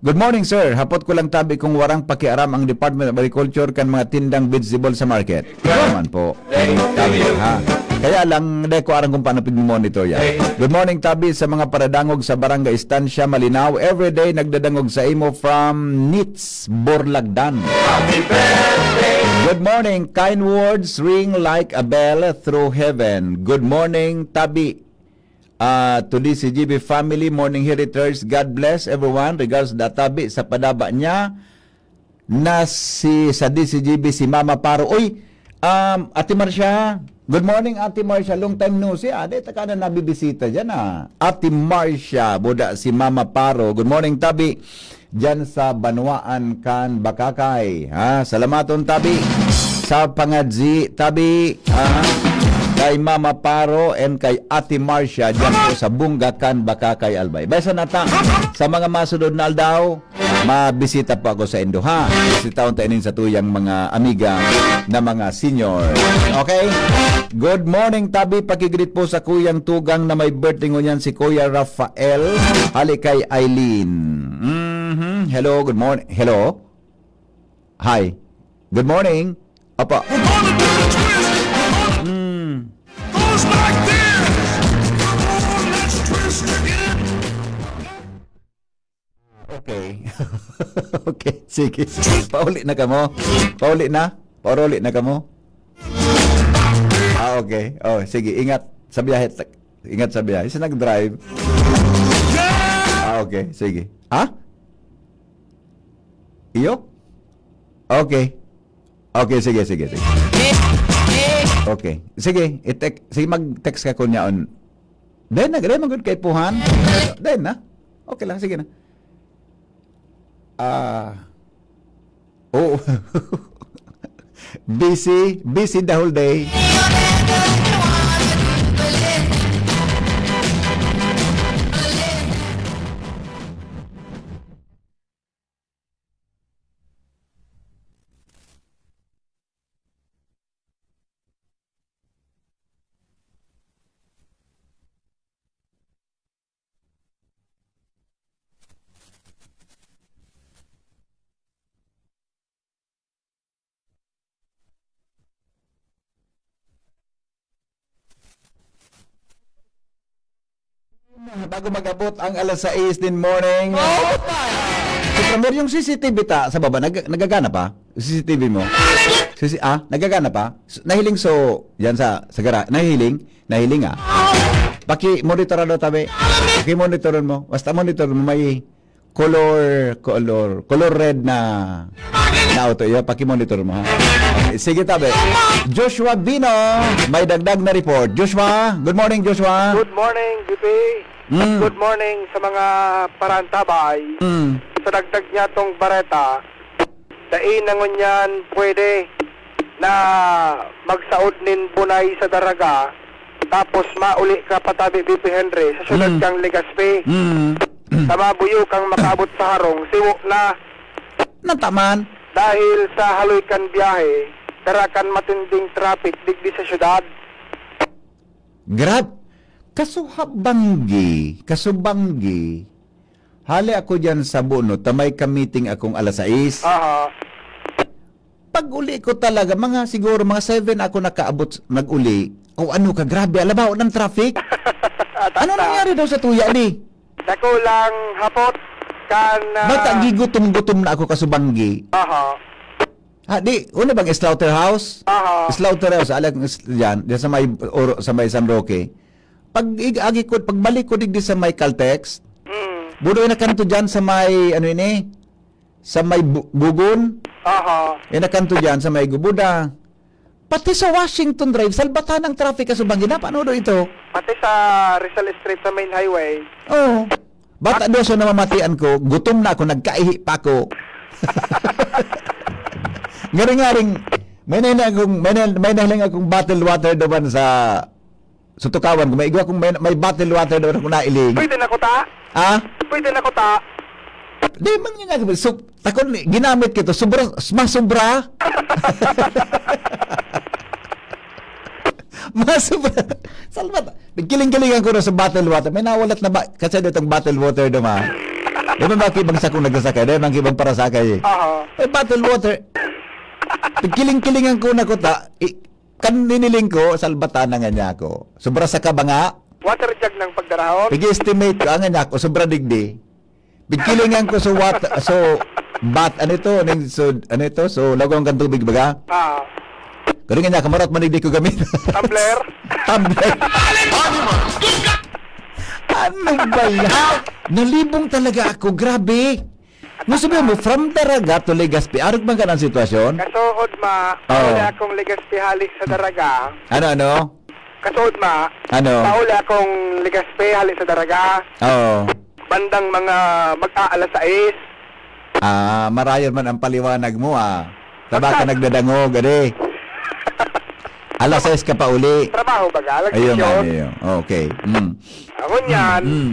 Good morning, sir. Hapot ko lang tabi kung warang pakiaram ang Department of Agriculture kan mga tindang vegetable sa market. Wala man po. Tabi, ha? Kaya lang, di ko aram kung paano pag-monitor yan. Good morning, tabi sa mga paradangog sa Barangay Estancia, Malinao. Everyday nagdadangog sa imo from Nits, Borlagdan. Good morning. Kind words ring like a bell through heaven. Good morning, tabi. Ah, to D C G B family, morning heriters. God bless everyone. Regards, da tabi sa padaba niya na si, sa D C G B, si Mama Paro. Uy, um, Ate Marcia. Good morning, Ate Marcia. Long time no see. Ah, di ta ka na nabibisita dyan, ah. Ate Marcia, buda si Mama Paro. Good morning, tabi. Diyan sa banwaan kan Bakakay. Ha? Salamaton, tabi. Sa pangadji, tabi. Ha? Kay Mama Paro and kay Ate Marcia, diyan po sa Bunga kan Bakakay, Albay. Basta nata, sa mga masunod na aldaw, mabisita po ako sa indo, ha? Bisitahon ta ining sa tuyang mga amiga na mga senior. Okay? Good morning, tabi. Pakigreet po sa kuyang tugang na may birthday ngunyan, si Kuya Rafael. Hali kay Eileen. Mhm. Hello, good morning. Hello? Hi. Good morning. Apa? Mm. Okay. Okay, sige. Pauli na kamo. Pauli na. Pauli na kamo. Ah, okay. Oh, sige. Ingat sa biyahe. Ingat sa biyahe. Sa nag-drive. Ah, okay. Sige. Ha? Iyo? Okay. Okay, sige, sige, sige. Okay. Sige, i-text, sige, mag-text ka kunyaon. Dahil na, dahil magod kay Puhan. Dahil na. Okay lang, sige na. Ah, oo. Busy, busy the whole day. Bago mag-abot ang alas sais din morning. Oh! Si Premier, yung C C T V ta sa baba, nag-, nagagana pa? C C T V mo? C C, ah, nagagana pa? S-, nahiling so, yan sa, sa gara-, nahiling? Nahiling, ah. Paki-monitor daw tabi. Paki-monitor mo. Basta monitor mo, may color, color, color red na, na auto. Iyo, paki-monitor mo, ha? Okay, sige, tabi. Joshua Bino, may dagdag na report. Joshua, good morning, Joshua. Good morning, G P. Mm. Good morning sa mga parantabay. Mm. Sa dagdag niya tong bareta, dai na ngunyan pwede na magsaod nin bunay sa Daraga, tapos mauli ka patabi, B P Henry, sa syudad Mm. kang Legazpi. Mm. Sa mabuyo kang makaabot sa harong, siwo na. Nataman. Dahil sa haloy kan biyahe, Dara kan matinding traffic digdi sa syudad. Grab, kaso ha Banggi, kaso Banggi, hali ako diyan sa Bono, ta may ka-meeting akong alas sais. Aha. Pag-uli ko talaga, mga siguro mga seven ako nakaabot, nag-uli. O ano ka, grabe, alabaw ng traffic. Ano nangyari daw sa tuya, Li? Dakulang hapot kan, ah, Bata, gigutom-gutom na ako, kaso Banggi. Aha. Ah, di, una bang slaughterhouse? Aha. Slaughterhouse, alag, is-, diyan, diyan sa may, or, sa may San Roque. Pag ig-, agi ko, pagbalik ko digdi sa may Caltex, Mm. budo na kanto diyan sa may, ano ini? Sa may Bu-, Bugon. Aha. Eh, nakanto diyan sa may Gubuda. Pati sa Washington Drive, salbatan ng traffic, kaso Banggi, napano do ito? Pati sa Rizal Street sa main highway. Oo. Bata, doso na mamatian ko, gutom na ako, nagkaihi pa ako. Ngaring-ngaring, may nahiling akong, may na-, may nahiling akong bottle water naman sa, sa tukawan ko. May igwa kong may, may bottle water naman akong nailing. Pwede na kuta? Ha? Pwede na kuta? Di man nga, so, takon, ginamit ko ito, sobra, masubra. Masubra. Salvat, nagkiling-kilingan ko na sa bottle water. May nawalat na ba? Kasi dito ang bottle water naman. Di ba, makibang sa kung nagsasakay? Di ba, makibang para sakay eh. Aha. Eh, bottle water. Nagkiling-kilingan ko na ko ta. I-, kan niniling ko, salbatan na nga niya ako. Sobra sa kabanga. Water jug ng pagdarahon? Pag-estimate ko, ang nga niya ako, sobra digdi. Pigkilingan ko sa wat-, so, bat-, ano ito? Ano yung, so, ano ito? So, lagwang kang tubig, baga? Ah. Kaya nga niya, kamarat manig di ko gamit. Tumbler? Tumbler. Ano ba yan? Nalibong talaga ako, grabe. Nung sabihin mo, from Daraga to Legazpi, arog man ka ng sitwasyon? Kasuod ma, Oo. Wala akong Legazpi hali sa Daraga. Ano, ano? Kasuod ma, Ano? Pauli akong Legazpi, hali sa Daraga. Oo. Bandang mga mag-aalas sais. Ah, marayon man ang paliwanag mo, ah. Taba ka Basta nagdadangog, ade. Alas sais ka pa uli. Trabaho baga, alas Ayun nga, siyam. Ayun. Okay. Mm. Ako niyan, Mm.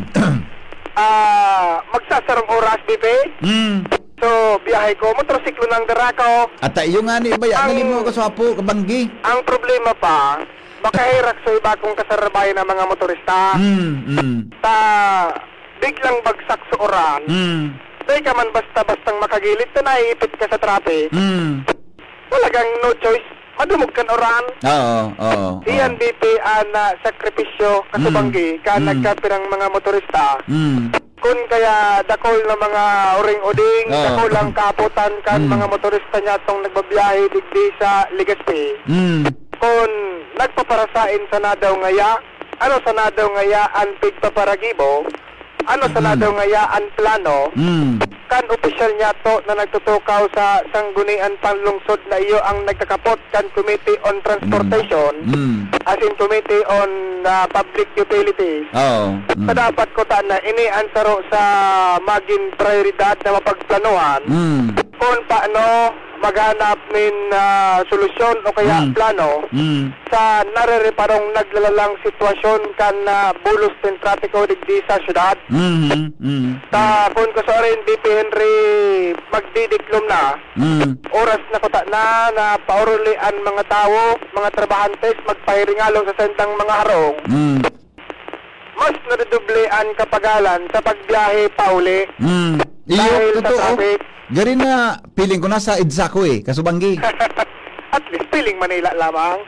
ah, magsasarong oras, B P. Mm. So, biyahe ko, motorsiklo ng Daraga. At iyo nga ni, baya, Ang nalimo ka sa apo, kabanggi. Ang problema pa, makaherak sa iba kong kasarabayan ng mga motorista. Mm, mm. Sa biglang bagsak sa uran, Mm. di ka man basta-bastang makagilid na naiipit ka sa traffic. Mm. Talagang no choice, madumog kan uran. Oo, oo, oo. Iyan, B P, an, ah, sakripisyo, Mm. kasubanggi, kan Mm. nagkapirang mga motorista. Mm. Kun kaya dakul na mga uring-uding, Oo. dakul ang kaapotan kan Mm. mga motorista niya tong nagbabiyahe digdi sa Legazpi. Mm. Kun nagpaparasain sana daw ngaya, ano sana daw ngaya an pigpaparagibo, ano sana Mm. daw ngaya an plano, Mm. kan opisyal niya to na nagtutukaw sa sanggunian panlungsod na iyo ang nagkakapot kan Committee on Transportation, Mm. Mm. as in Committee on, ah, Public Utilities. Oo. Mm. Sa dapat ko ta na ini ang saro sa magin prioridad na mapagplanuhan Mm. kung paano maghanap nin, ah, solusyon o kaya Mm. plano Mm. sa narereparong naglalalang sitwasyon kan, ah, bulos nin trapiko digdi sa syudad. Mm. Mm. Sa kun ko sa orin, B P Henry, magdidiklom na. Mm. Oras na kuta na, na pauruli an mga tawo, mga trabahantes, magpahiringalo sa sentang mga harong. Mm. Mas nadudoble an kapagalan sa pagbiyahe pauli Mm. Iyo, dahil sa totoo. traffic. Gari na, feeling ko nasa EDSA ko eh, kasubanggi. At least, feeling Manila lamang.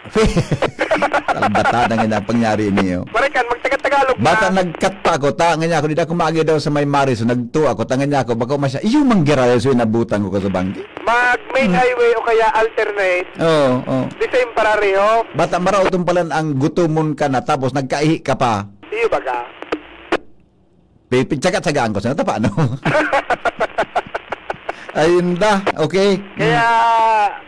Salbata na nga na pangyari niyo. Marikan, magtaga-Tagalog na. Bata nagkat pa ako, ta, nga niya ako, di ako maagi daw sa may Maris, so nagtuo ako, ta, nga niya ako, baka masya, iyo manggirayo, so inabutan ko kasubanggi. Mag main Hmm. highway o kaya alternate. Oo, oo. Di sa yung pareho. Bata, maraot yung palan ang gutomon ka na, tapos nagkaihi ka pa. Iyo baga. Pi-, pi-, tsaga-tsagaan ko sa tapa, no? Ayun da, okay. Kaya, Hmm.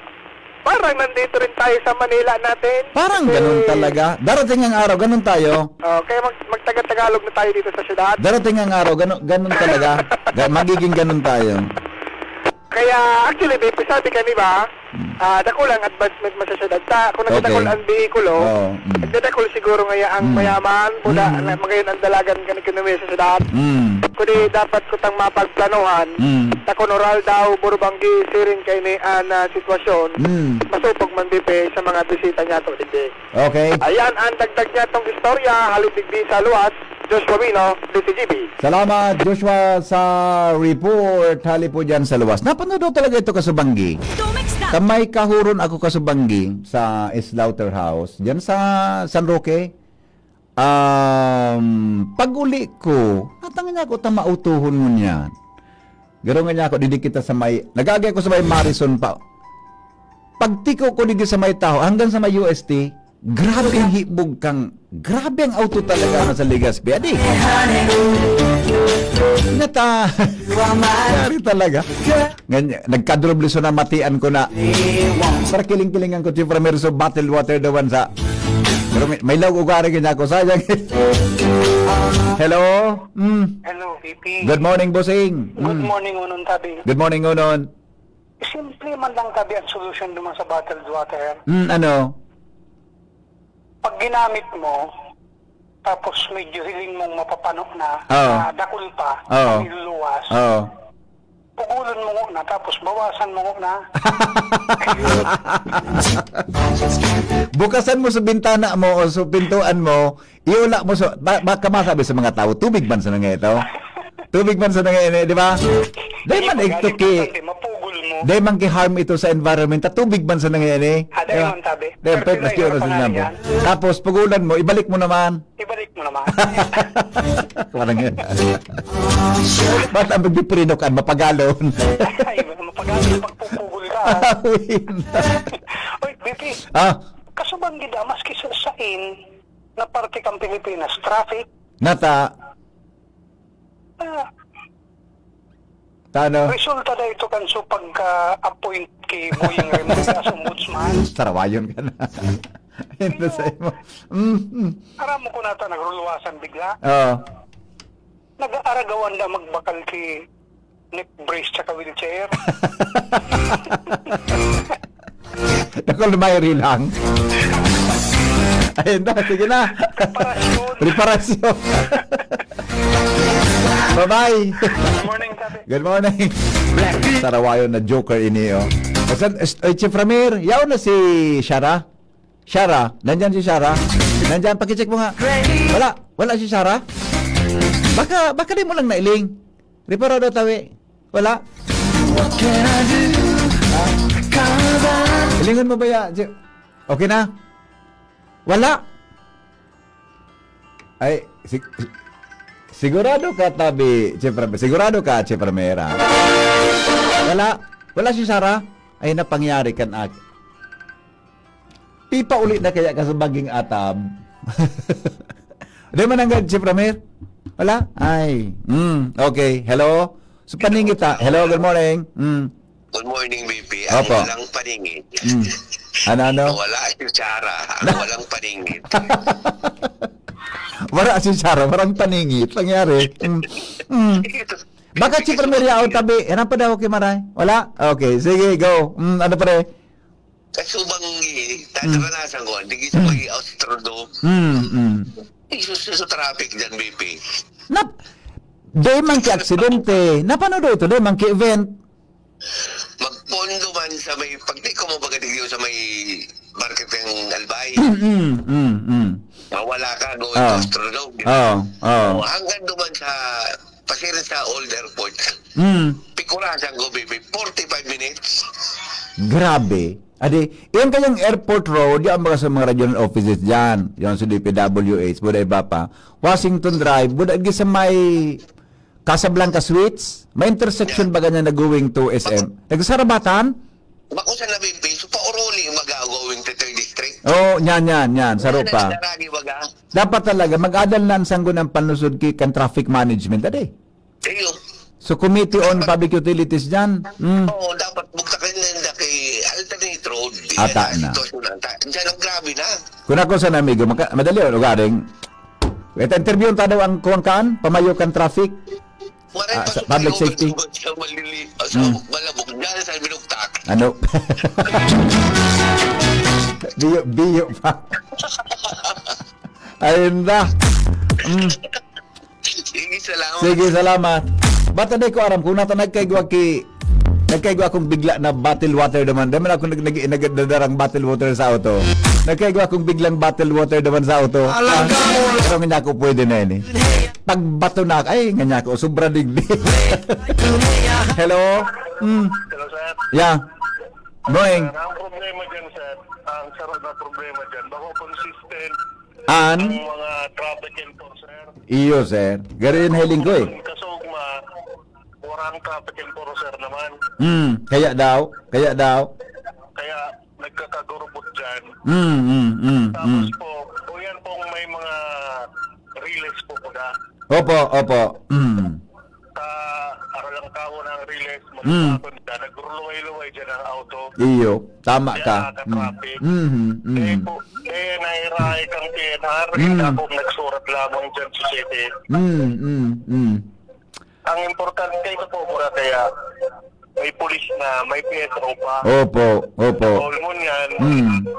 parang nandito rin tayo sa Manila natin. Parang Kasi ganun talaga. Darating ang araw, ganun tayo. Oh, kaya mag-, magtaga-Tagalog na tayo dito sa syudad. Darating ang araw, ganun, ganun talaga. Ga-, magiging ganun tayo. Kaya, actually, babe, sabi ka, di ba? Ah, dakul ang advancement man sa syudad. Ta, kung Okay. nagdadakul ang behikulo, Oo, mm. nagdadakul siguro ngaya ang Mm. mayaman, muna, Mm. na magayon ang dalagan kan ekonomiya sa syudad. Mm. Kundi dapat kutang mapagplanuhan, Mm. ta kun oral daw, Burubanggi, siring kaini an, ah, sitwasyon, Mm. masupog man, B P, sa mga bisita niyato, digdi. Okay. Ayan ang dagdag niyatong istorya, halin digdi sa luwas, Joshua Mino, D T G B. Salamat, Joshua, sa report. Hali po dyan sa luwas. Napanood ko talaga ito, Kasubanggi. Tumix na. Sa may kahuron ako, Kasubanggi, sa slaughterhouse, dyan sa San Roque. Um, pag-uli ko, natanga niya ako, ta mautohon mo niyan. Garo nga niya ako, didi kita sa may, nag-aagi ako sa may Marison pa. Pagtiko ko didi sa may taho, hanggang sa may U S T, grabe ang hibog kang, grabe ang auto talaga na sa Legazpi. Adi. Nata, yari talaga. Ganyan, nagkadroble so namatian ko na. Para kiling-kilingan ko, Chief Ramirez, so bottled water daw sa. Pero may, may laog ugari ganyan ako. Sayang. Hello? Mm. Hello, V P. Good morning, bossing. Good Mm. morning, Unon Tabi. Good morning, Unon. Simple man lang, Tabi, ang solusyon duman sa bottled water. Mm, ano? Pag ginamit mo, tapos medyo hiling mong mapapano na, Oo. na dakul pa, Oo. na niluluwas, Oo. pugulon mo ngona, tapos bawasan mo ngona. Bukasan mo sa bintana mo o sa pintuan mo, iula mo sa, ba, baka masabi sa mga tao, "Tubig man sana nga ito." Tubig man sana nga ini, di ba? Di man Hindi, ito pag ki-, importante, mapugol mo. di man ki-harm ito sa environment. Ta tubig man sana nga ini. Ah, dahil Di ba? man tabi. Dahil Pero pwede sila maski yung ano sa mga inyo. yan. Tapos, pugulan mo, ibalik mo naman. Ibalik mo naman. Parang yan. Ba't ang magpiprino ka? Mapagalon. Ay, mapagalon, pagpupugol ka, ah. Awin. Oy, B P, Ah, kaso bang gida, maski sa sain na parte kang Pilipinas, traffic? Nata. Ah, Tano? resulta na ito kan so pagka-appoint ki Boying Raymundo as ombudsman. Sarawayon ka na. Ito sa imo. Mm, mm. Aram mo ko nata, nagruluwasan bigla. Oo. Nag-aaragawan na magbakal ki neck brace tsaka wheelchair. Naku, lumayri lang. Ayun na, sige na. Reparasyon. Reparasyon. Bye-bye. Good morning, Tabi. Good morning. Sarawayon na joker ini, oh. Asan, est-, oy, Chief Ramir, yaon na si Shara? Shara? Nandyan si Shara? Nandyan, pakicheck mo nga. Wala. Wala si Shara? Baka, baka di mo lang nailing. Reparado tawi. Wala. What can I do? Cause I'm Ilingon mo ba ya? Chi-, okay na? Wala. Ay, sig-, sigurado ka, Tabi, Chief Ramir? Sigurado ka, Chief Ramir, ha? Wala. Wala si Shara? Ay, napangyari kan ak-, Pipauli na kaya ka sa baging atab? Di man nanggad, Chief Ramir? Wala? Ay. Mm, okay. Hello? So, paningit, ha? Hello, good morning. Mm. Good morning, V P. Ang Opo. walang paningit. Mm. Ano, ano? Wala si Shara. Ang walang paningit. Wala si Shara, walang paningit. Nangyari. Mm. Mm. Baka Chief Ramir yaon tabi. Yan ang padaw kay Maray. Wala? Okay, sige, go. Mm, ano, pre? Kasubanggi, Mm. tataranasan ko, digi sa may Austro Dome. Mm, mm. Isus sa traffic dyan, V P. Nap-, di man ki aksidente. Napano do ito? Di man ki event. Magpondo man sa may, pagtiko mo baga digdi sa may market ng Albay. Mm, mm, mm. Mawala ka, going Oh. to Austro Dome. Oh, oh. Oh, hanggang duman sa, pasirin sa old airport. Mm. Pikurasan ko, V P, forty-five minutes. Grabe. Adi, yan kayang airport road, yan mga sa mga regional offices dyan. Yan sa D P W H, buda iba pa. Washington Drive, buda agi sa may Casablanca Suites, may intersection Yeah. ba ganyan na going to S M? Nagsarabatan? Bako sa nabimpi, so pauruli, baga, going to third district. Oh, yan, yan, yan, sa Wala na Rupa. Sinaragi, baga. Dapat talaga, mag-adal na ang sanggo ng panlusod ki-, kan traffic management, adi. Iyo. So, Committee on Dapat Public Utilities dyan. Mm. Oo, dapat bugtakan na yung daki, alternate road. Ata Yan ang na. sitwasyon na. Ta-, dyan ang grabe na. Kung ako sa amigo, maka-, madali yun, ugaring. Ito, interview ta daw ang kuwang kaan, pamayo kan traffic. Waray Ah, pa sa sa public public safety. Sa malili-, sa Mm. malabog, dyan sa binugtak. Ano? Biyo, biyo pa. Ayun na. Mm. Sige, salamat. Sige, salamat. Bata, di ko aram kung nata nagkaigwa ki-, nagkaigwa akong bigla na bottle water naman. Dahil ako nag-, nag-, nagdadarang bottle water sa auto. Nagkaigwa akong biglang bottle water naman sa auto. Talaga mo. Pero nga ako pwede na yun eh. Pagbato na, ay, nga niya ako, sobra digdi. Hello? Mm. Hello, sir. Yeah. Morning. Ang problema dyan, sir, ang sarap na problema dyan, bako consistent An? ang mga traffic enforcer. Iyo, sir. Garo yun hiling ko eh. Kasugma, warang traffic enforcer naman. Hmm, kaya daw, kaya daw. Kaya nagkakagurubot dyan. Hmm, hmm, hmm, Tapos hmm. po, o yan pong may mga relays po po na. Opo, opo. Hmm. Sa Aralangkawan ang relays, Mm. magkakapon na, nagruruway-luway dyan ang auto. Iyo, tama Kaya ka. Mm. nakaka-traffic. Mhm, Kaya mhm. po, kaya nahirahay kang P N R, Mm. hindi ako nagsurat lamang dyan sa city. Mm, mm, mm. Ang importante ito po, mura kaya may pulis na, may P S O pa. Opo, opo. All mo niyan, Mm.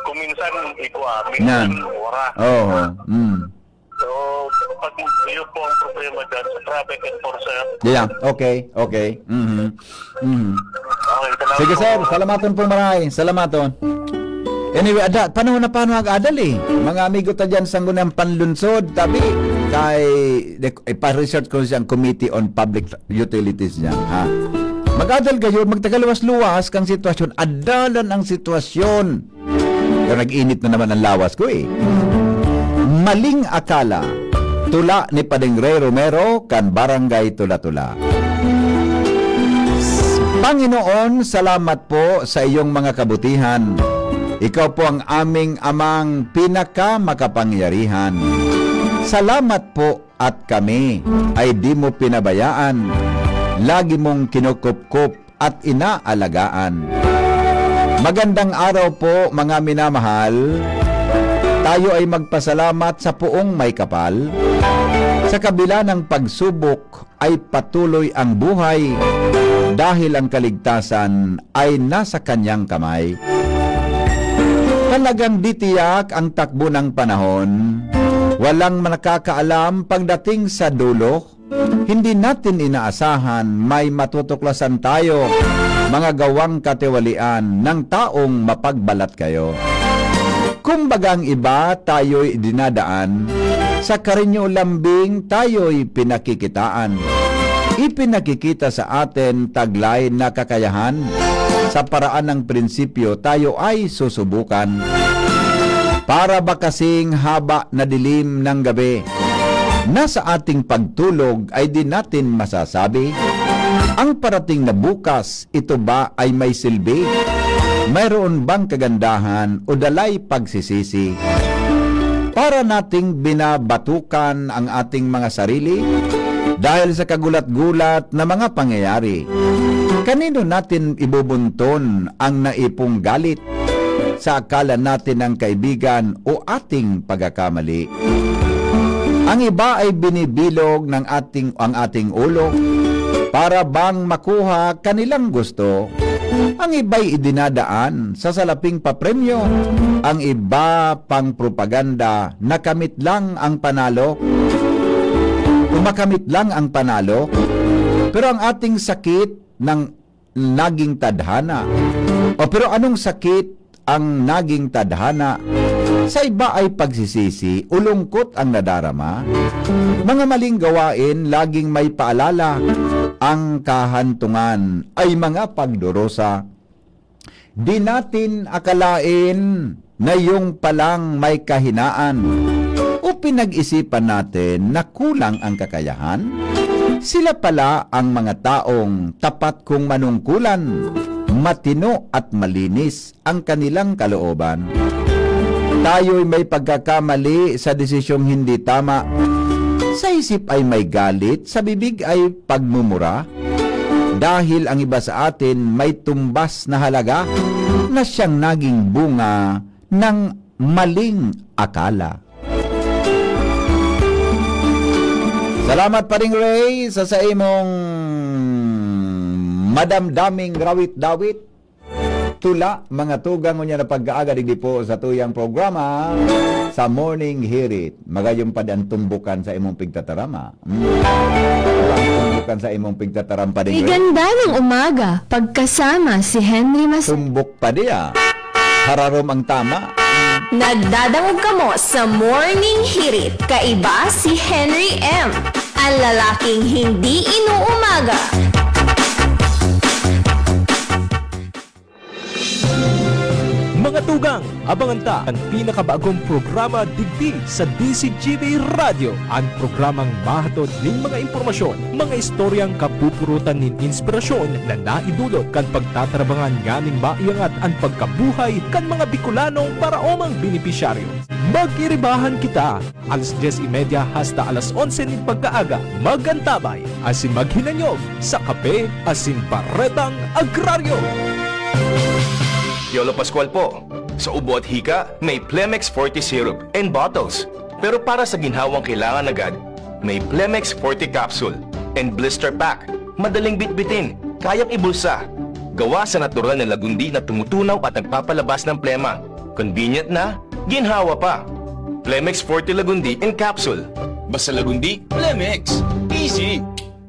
kuminsan igwa, minsan Yan. wara. Oo, mm. So, pag yun po ang problema dyan sa traffic enforcer. Yeah, okay, okay. Mhm. Mhm. Okay, salamat Sige, po. sir. Salamaton po, maray. Salamaton. Anyway, ada, panahon na panahon ag-adal eh. Mga amigo ta dyan, Sangguniang Panlunsod, tabi, kay, de, ipa-research ko siyang Committee on Public Utilities niya, ha? Mag-adal kayo, magtagaluwas-luwas kang sitwasyon. Adalan ang sitwasyon. Pero nag-init na naman ang lawas ko eh. Maling akala. Tula ni Pading Ray Romero kan Barangay Tula-Tula. Panginoon, salamat po sa iyong mga kabutihan. Ikaw po ang aming Amang pinakamakapangyarihan. Salamat po at kami ay di mo pinabayaan. Lagi mong kinukupkup at inaalagaan. Magandang araw po, mga minamahal. Tayo ay magpasalamat sa poong may kapal. Sa kabila ng pagsubok ay patuloy ang buhay dahil ang kaligtasan ay nasa kanyang kamay. Talagang di tiyak ang takbo ng panahon. Walang nakakaalam pagdating sa dulo. Hindi natin inaasahan may matutuklasan tayo, mga gawang katiwalian ng taong mapagbalat kayo. Kumbaga ang iba tayo'y dinadaan, sa karinyo lambing tayo'y pinakikitaan. Ipinakikita sa atin taglay na kakayahan, sa paraan ng prinsipyo tayo ay susubukan. Para ba kasing haba na dilim ng gabi, na sa ating pagtulog ay di natin masasabi? Ang parating na bukas, ito ba ay may silbi? Mayroon bang kagandahan o dalay pagsisisi? Para nating binabatukan ang ating mga sarili dahil sa kagulat-gulat na mga pangyayari. Kanino natin ibubunton ang naipong galit? Sa akala natin ng kaibigan o ating pagkakamali. Ang iba ay binibilog ng ating, ang ating ulo para bang makuha kanilang gusto. Ang iba'y idinadaan sa salaping papremyo. Ang iba pang propaganda na kamit lang ang panalo. Kung makamit lang ang panalo, pero ang ating sakit ng naging tadhana. O, pero anong sakit ang naging tadhana? Sa iba ay pagsisisi o lungkot ang nadarama. Mga maling gawain, laging may paalala. Ang kahantungan ay mga pagdurusa. Di natin akalain na iyong palang may kahinaan o pinag-isipan natin na kulang ang kakayahan? Sila pala ang mga taong tapat kong manungkulan, matino at malinis ang kanilang kalooban. Tayo'y may pagkakamali sa desisyong hindi tama. Sa isip ay may galit, sa bibig ay pagmumura. Dahil ang iba sa atin may tumbas na halaga na siyang naging bunga ng maling akala. Salamat, Paring Ray, sa saimong madamdaming rawit-dawit. Tula, mga tugang, ngunyan na pagkaaga digdi po sa tuyang programa, sa Morning Hirit. Magayon pa di ang tumbukan sa imong pigtatarama. Mm. Wala ang tumbukan sa imong pigtataram pa din. May ganda ng umaga, pagkasama si Henry Mas- Tumbok pa di, ah. Hararom ang tama. Nagdadangog kamo sa Morning Hirit. Kaiba si Henry M, ang lalaking hindi inuumaga. Mga tugang, abangan ta an pinakabagong programa digdi sa D C G B Radyo, an programang mahatod nin mga impormasyon, mga istoryang kapupurutan nin inspirasyon na naidulot kan pagtatarabangan nganing maiangat an pagkabuhay kan mga Bicolanong paraomang benepisyaryo. Mag-iribahan kita! Alas dyes y media hasta alas onse nin pagkaaga, mag-antabay asin maghinanyog sa Kape asin Baretang Agraryo. Piolo Pascual po. Sa ubo at hika, may Plemex Forte Syrup and Bottles. Pero para sa ginhawang kailangan agad, may Plemex Forte Capsule and Blister Pack. Madaling bitbitin, kayang ibulsa. Gawa sa natural na lagundi na tumutunaw at nagpapalabas ng plema. Convenient na, ginhawa pa. Plemex Forte Lagundi in Capsule. Basta Lagundi, Plemex. Easy!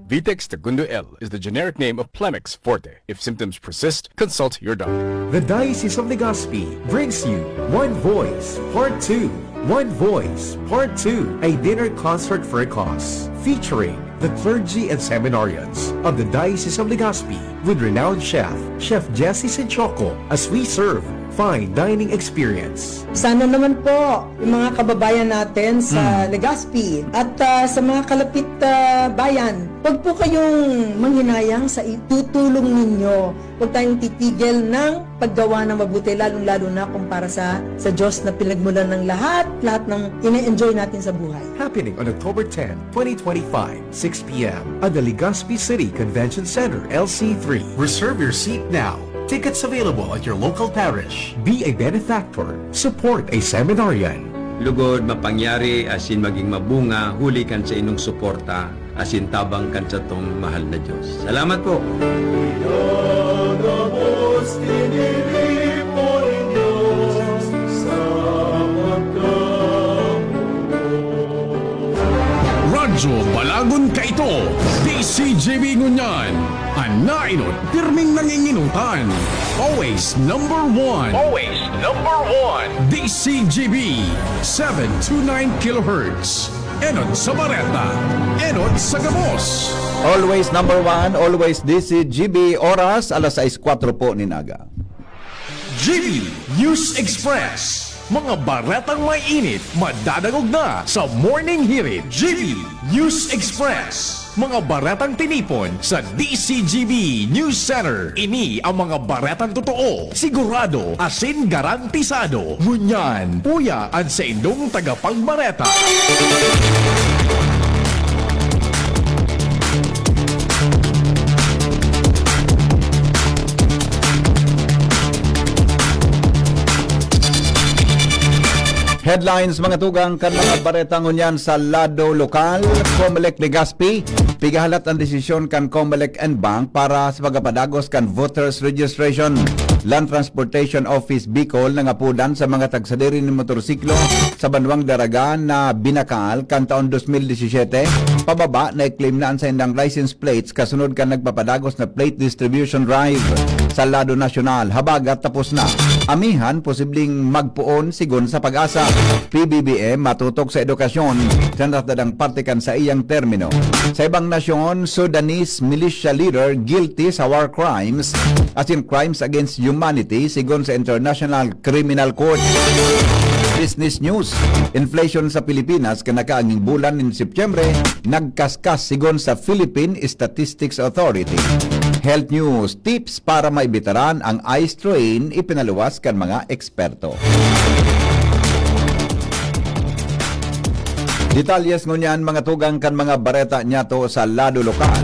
Vitex Tagundo L is the generic name of Plemex Forte. If symptoms persist, consult your doctor. The Diocese of Legazpi brings you One Voice, Part two. One Voice, Part two, a dinner concert for a cause, featuring the clergy and seminarians of the Diocese of Legazpi with renowned chef, Chef Jesse Sinchoco, as we serve fine dining experience. Sana naman po, yung mga kababayan natin sa Hmm. Legazpi at, ah, sa mga kalapit, ah, bayan, wag po kayong manghinayang sa itutulong ninyo. Huwag tayong titigil ng paggawa ng mabuti, lalong-lalo na kung para sa, sa Diyos na pinagmulan ng lahat, lahat ng ine-enjoy natin sa buhay. Happening on October ten, twenty twenty-five, six p m at the Legazpi City Convention Center, L C three. Reserve your seat now. Tickets available at your local parish. Be a benefactor. Support a seminarian. Lugod, mapangyari asin maging mabunga huli kan sa inong suporta asin tabang kan satong mahal na Diyos. Salamat po! Pinagabos, tiniripo nin Diyos sa pagkabuhay. Radyo Balagon Kaito, D C G B ngunyan. An nainot, pirming nanginginotan. Always number one. Always number one. D C G B, seven two nine kilohertz. Enot sa bareta, enot sa gabos. Always number one, always D C G B. Oras, alas sais kwatro po nin aga. G B News Express. Mga baretang may init, madadangog na sa Morning Hirit. G B News Express. Mga baretang tinipon sa D C G B News Center. Ini ang mga baretang totoo, sigurado, asin garantisado. Ngunyan, uya an saindong tagapagbareta. Headlines, mga tugang, kan mga bareta ngunyan sa lado lokal. Comelec Legazpi, pigahalat an desisyon kan Comelec and Bank para sa pagkapadagos kan voters registration. Land Transportation Office Bicol nangapodan sa mga tagsadiri nin motorsiklo sa banwang Daraga na binakal kan taon dos mil disisete pababa na i-claim na an saindang license plates kasunod kan nagpapadagos na plate distribution drive sa lado nasyonal. Habagat tapos na. Amihan posibleng magpoon, sigon sa PAGASA. P B B M matutok sa edukasyon sa natatadang parte kan saiyang termino. Sa ibang nasyon, Sudanese militia leader guilty sa war crimes asin crimes against humanity, sigon sa International Criminal Court. Business news, inflation sa Pilipinas kan nakaaging bulan nin Setyembre nagkaskas, sigon sa Philippine Statistics Authority. Health news, tips para maibitaran ang eye strain ipinaluwas kan mga eksperto. Detalyes ngunyan, mga tugang, kan mga bareta niyato sa lado lokal.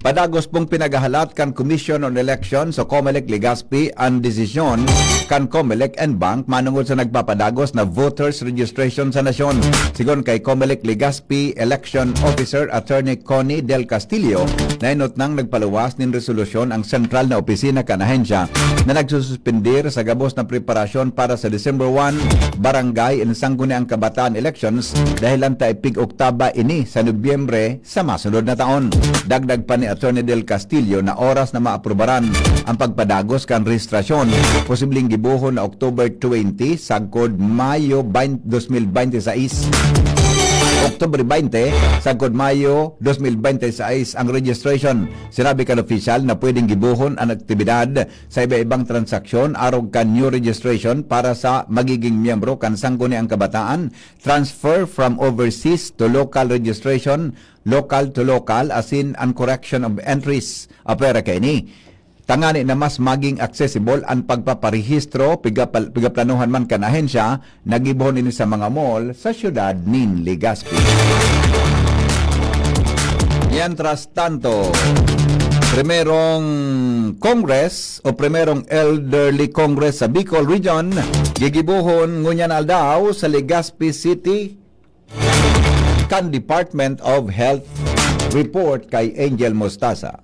Padagos pong pinagahalat kan Commission on Elections o Comelec Legazpi an desisyon kan Comelec and Bank manungod sa nagpapadagos na voters registration sa nasyon. Sigon kay Comelec Legazpi Election Officer Attorney Connie Del Castillo, nainot nang nagpaluwas nin resolusyon ang sentral na opisina kan ahensya na nagsususpindir sa gabos na preparasyon para sa December one, Barangay and Sangguniang Kabataan elections, dahilan ta ipig-oktaba ini sa Nobyembre sa masunod na taon. Dagdag pa ni Attorney Del Castillo na oras na maaprubaran ang pagpadagos kan rehistrasyon, posibleng gibohon na October twenty sagkod Mayo twenty, dos mil bente sais. October twenty sagkod Mayo dos mil bente sais ang registration. Sinabi kan opisyal na pwedeng gibohon an aktibidad sa iba-ibang transaksyon arog kan new registration para sa magiging miyembro kan Sangguniang Kabataan, transfer from overseas to local registration, local to local, asin an correction of entries. Apwera kaini, tangani na mas maging accessible an pagpaparehistro, piga-, pigaplanuhan man kan ahensya, nagibohon ini sa mga mall sa siyudad nin Legazpi. Mientras tanto, primerong Congress o primerong Elderly Congress sa Bicol Region, gigibohon ngunyan aldaw sa Legazpi City kan Department of Health. Report kay Angel Mostaza.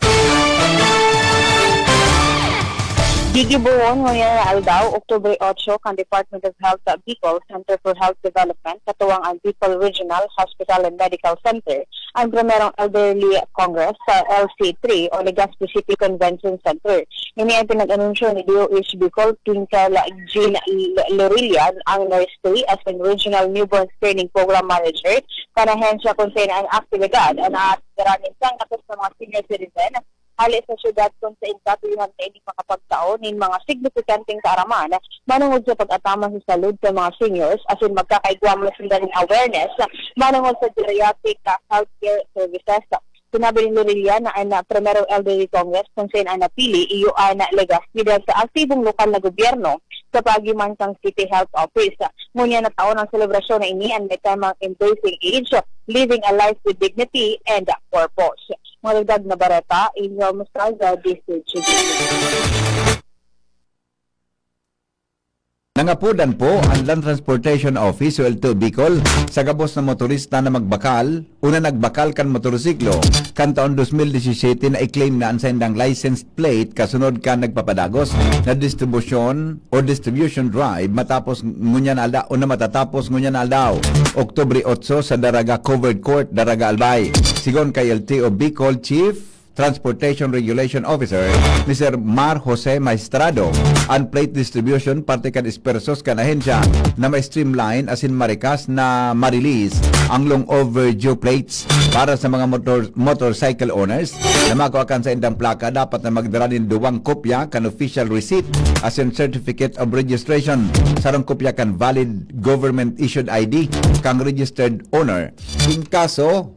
Gigibohon ngunyan na aldaw, Oktubre otso, kan Department of Health sa Bicol Center for Health Development, katuwang ang Bicol Regional Hospital and Medical Center, ang primerong Elderly Congress sa L C three o Legazpi City Convention Center. Ini ang pinag-anunsyo ni D O H Bicol, Twinkle Jean L-, Lorilla, ang Nurse three, as in Regional Newborn Screening Program Manager, kan ahensya kun saen an aktibidad an naaapektaran nin sanggatos na mga senior citizen, hale sa syudad kun saen katuyohan kaini makapagtao nin mga signifikanteng kaaraman manungod sa pag-ataman sa salud sa mga seniors, asin magkakaigwa man sinda nin awareness manungod sa geriatric, ah, healthcare services. Sinabi ni Lorilla na an, ah, primerong Elderly Congress kun saen an napili iyo an Legazpi dahil sa aktibong lokal na gobyerno sa paagi man kan City Health Office. Ngunyan na taon ang selebrasyon na ini an may temang Embracing Age, Living a Life with Dignity and Purpose. Mga dagdag na bareta, Angel Mostaza, D C G. Nangapodan po ang Land Transportation Office o L T O Bicol sa gabos na motorista na magbakal o na nagbakal kan motorsiklo kan taon dos mil disisete na i-claim na an saindang license plate kasunod kan nagpapadagos na distribusyon o distribution drive matapos ngunyan alda-, o na matatapos ngunyan aldaw, Oktubre otso, sa Daraga Covered Court, Daraga, Albay. Sigon kay L T O Bicol Chief Transportation Regulation Officer, Mister Mar Jose Maestrado, an plate distribution parte kan espersos kan ahensya na ma-streamline asin marikas na ma-release ang long overdue plates. Para sa mga motor-, motorcycle owners na makua kan saindang plaka, dapat na magdara nin duwang kopya kan official receipt asin certificate of registration, sarong kopya kan valid government-issued I D kan registered owner. In kaso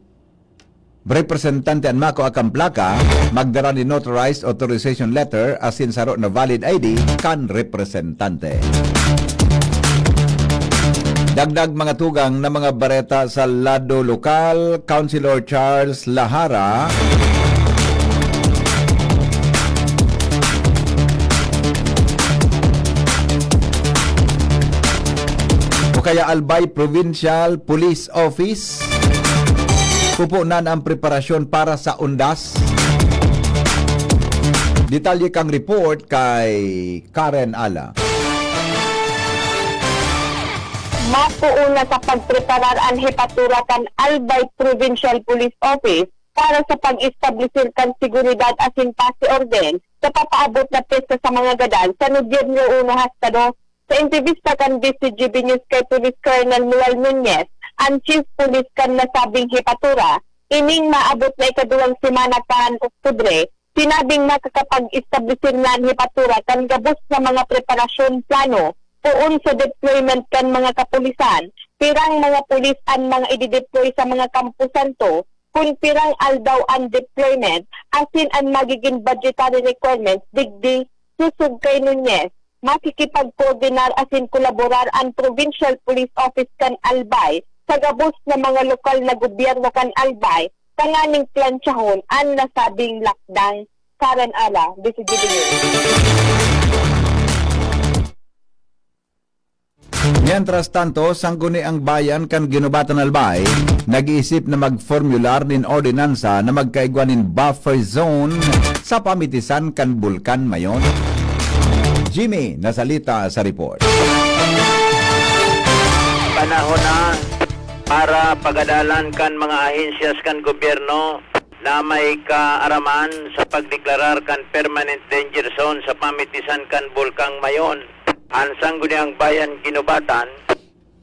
representante an makua kan plaka, magdara nin notarized authorization letter asin saro na valid I D kan representante. Dagdag mga tugang na mga bareta sa lado lokal, Councilor Charles Lahara. O kaya Albay Provincial Police Office, pupunan ang preparasyon para sa undas. Detalye kang report kay Karen Ala. Mapoon na sa pagpreparar an hepatura kan Albay Provincial Police Office para sa pag-establisir kan seguridad asin pasi orden sa papaabot na pyesta sa mga gadan sa Nobyembre uno hasta dos. Sa entrevista kan D C G B News kay Police Colonel Noel Nunez, ang Chief Police kan nasabing hepatura, ining maabot na ikaduwang semana kan Oktubre, sinabing makakapag-establisir na an hepatura kan gabos na mga preparasyon plano poon sa deployment kan mga kapulisan, pirang mga pulis an mga idideploy sa mga kamposanto, kun pirang aldaw an deployment, asin an magigin budgetary requirements digdi. Sosog kay Nunez, makikipagkoordinar asin kolaborar an Provincial Police Office kan Albay sa gabos na mga lokal na gobyerno kan Albay tanganing plantsahon an nasabing lakdang. Karen Ala, D C G B News. Mientras tanto, Sangguniang Bayan kan Guinobatan, Albay, nag-iisip na mag-formular nin ordinansa na magkaigwa nin buffer zone sa pamitisan kan Bulkan Mayon. Jimmy Nasalita sa report. Panahon na para pagadalan kan mga ahensyas kan gobyerno na may kaaraman sa pagdeklarar kan permanent danger zone sa pamitisan kan Bulkang Mayon. An Sangguniang Bayan Guinobatan,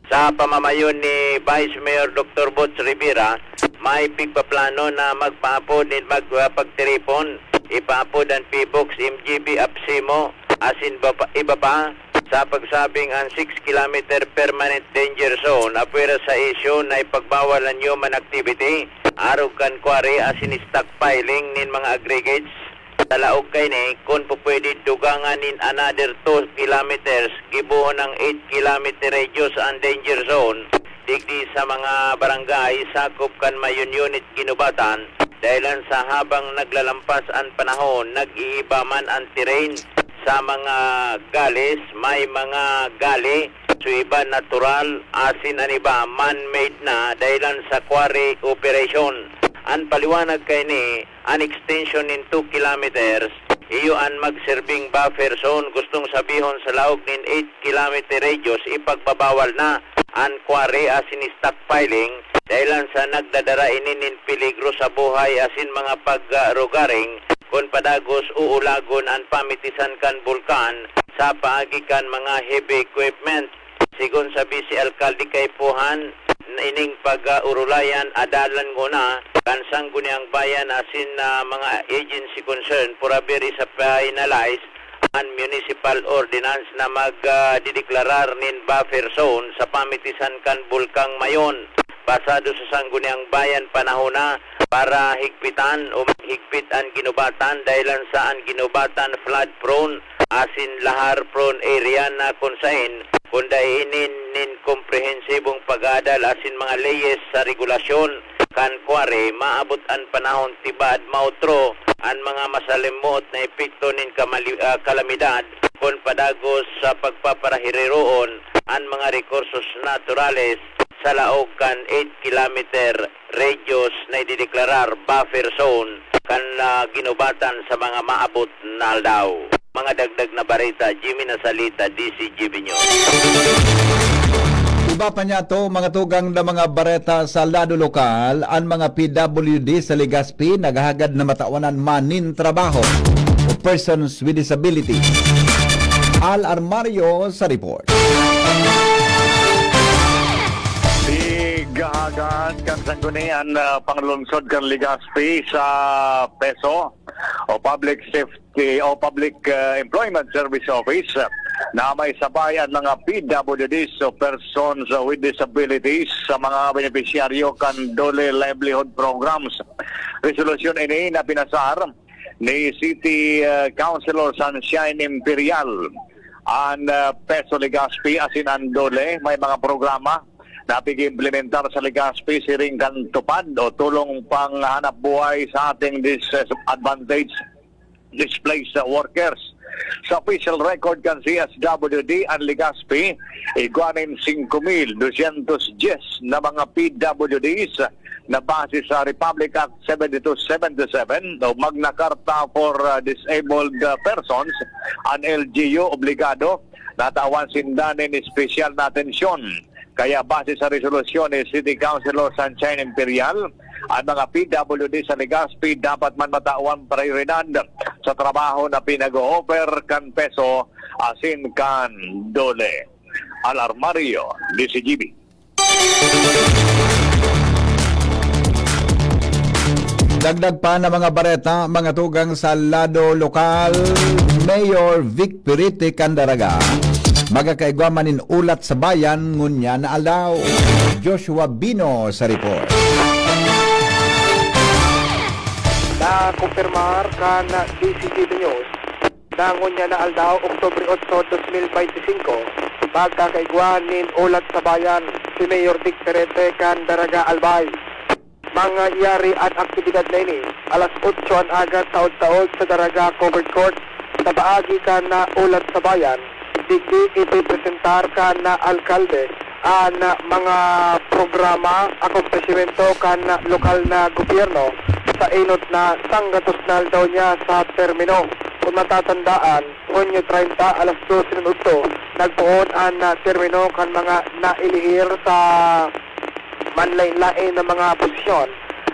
sa pamamayo ni Vice Mayor Doctor Boots Rivera, may pigpaplano na magpaapod nin mag-, ah, pagtiripon. Ipaapod an P-BOCS M G B APSEMO, asin ba pa, iba pa, sa pagsabing an six kilometer permanent danger zone apwera sa isyu na ipagbawal an human activity, arog kan quarry asin stockpiling nin mga aggregates. Sa laog kaini, kun pupwede, dugangan nin another two kilometers, gibohon ng eight kilometer radius an danger zone, digdi sa mga barangay sakop kan Mayon Unit Guinobatan, dahilan sa habang naglalampas an panahon, nag-iiba man an terrain. Sa mga gullies, may mga gully, so iba natural, asin an iba man-made na dahilan sa quarry operation. An paliwanag kaini, an extension nin two kilometers, iyo an magserbing buffer zone, gustong sabihon sa laog nin eight kilometer radius, ipagbabawal na an quarry asin stockpiling, dahilan sa nagdadara ini nin peligro sa buhay asin mga pag-, ah, rugaring, kun padagos uulagon an pamitisan kan bulkan sa paagi kan mga heavy equipment. Sigon sa Vice Alkalde kaipuhan, ining pag-urulayan adalan nguna kan Sangguniang Bayan asin, ah, mga agency concern, purabir isa-finalize an municipal ordinance na mag, ah, dideklarar nin buffer zone sa pamitisan kan Bulkang Mayon. Pasado sa Sangguniang Bayan panahon na para higpitan o maghigpit an Guinobatan, dahilan sa an Guinobatan flood prone asin lahar prone area na kun saen, kun dai ini nin komprehensibong pag-aadal asin mga leyes sa regulasyon kan quarry, maabot an panahon tibaad maotro an mga masalimuot na epekto nin kamali-, ah, kalamidad kun padagos sa pagpaparahiroon an mga rekursos naturales sa laog kan eight kilometer radius na idideklarar buffer zone kan, ah, Guinobatan sa mga maabot na aldaw. Mga dagdag na bareta, Jimmy Nasalita, D C G B News. Iba pa niya to, mga tugang na mga bareta sa lado lokal, an mga P W D sa Legazpi naghahagad na matawan man nin trabaho o persons with disability. Al Armario sa report. Igahagad kan Sangguniang, ah, Panglungsod kan Legazpi sa PESO o Public Safety o Public, ah, Employment Service Office, ah, na may sabay an mga P W Ds o persons with disabilities sa mga benepisyaryo kan DOLE livelihood programs. Resolusyon ini na pinasar ni City, ah, Councilor Sunshine Imperial. An, ah, PESO Legazpi asin an DOLE may mga programa na pig-implementar sa Legazpi siring kan TUPAD o Tulong Panghanapbuhay sa Ating Disadvantaged Displaced Workers. Sa official record kan C S W D, an Legazpi igwa nin singko mil dosyentos dyes na mga P W Ds na base sa Republic Act seventy-two seventy-seven o Magna Carta for, uh, Disabled, uh, Persons, an L G U obligado na tawan sinda nin espesyal na atensyon. Kaya base sa resolusyon ni City Councilor Sunshine Imperial, an mga P W D sa Legazpi dapat man matawan prayoridad sa trabaho na pinag-o-offer kan PESO asin kan DOLE. Al Armario, D C G B. Dagdag pa na mga bareta, mga tugang sa lado lokal, Mayor Vic Pirite kan Daraga magkakaigwa man nin ulat sa bayan ngunyan na aldaw. Joshua Bino sa report. Nakumpirmar kan D C G B News na ngunyan na aldaw, Oktubre otso, dos mil baynte singko, magkakaigwa nin ulat sa bayan si Mayor Vic Pirite kan Daraga, Albay. Mangyayari an aktibidad na ini alas otso an aga, taod-taod sa Daraga Covered Court, sa paagi kan, ah, Ulat sa Bayan. Digdi ipipresentar kan, ah, alkalde an, ah, mga programa, akomplesimiento kan, ah, lokal na gobyerno sa enot na sanggatos na aldaw niya sa termino. Kung matatandaan, Hunyo treinta, alas dose nin udto, nagpoon an, ah, termino kan mga nailihir sa manlaen-laen na mga posisyon,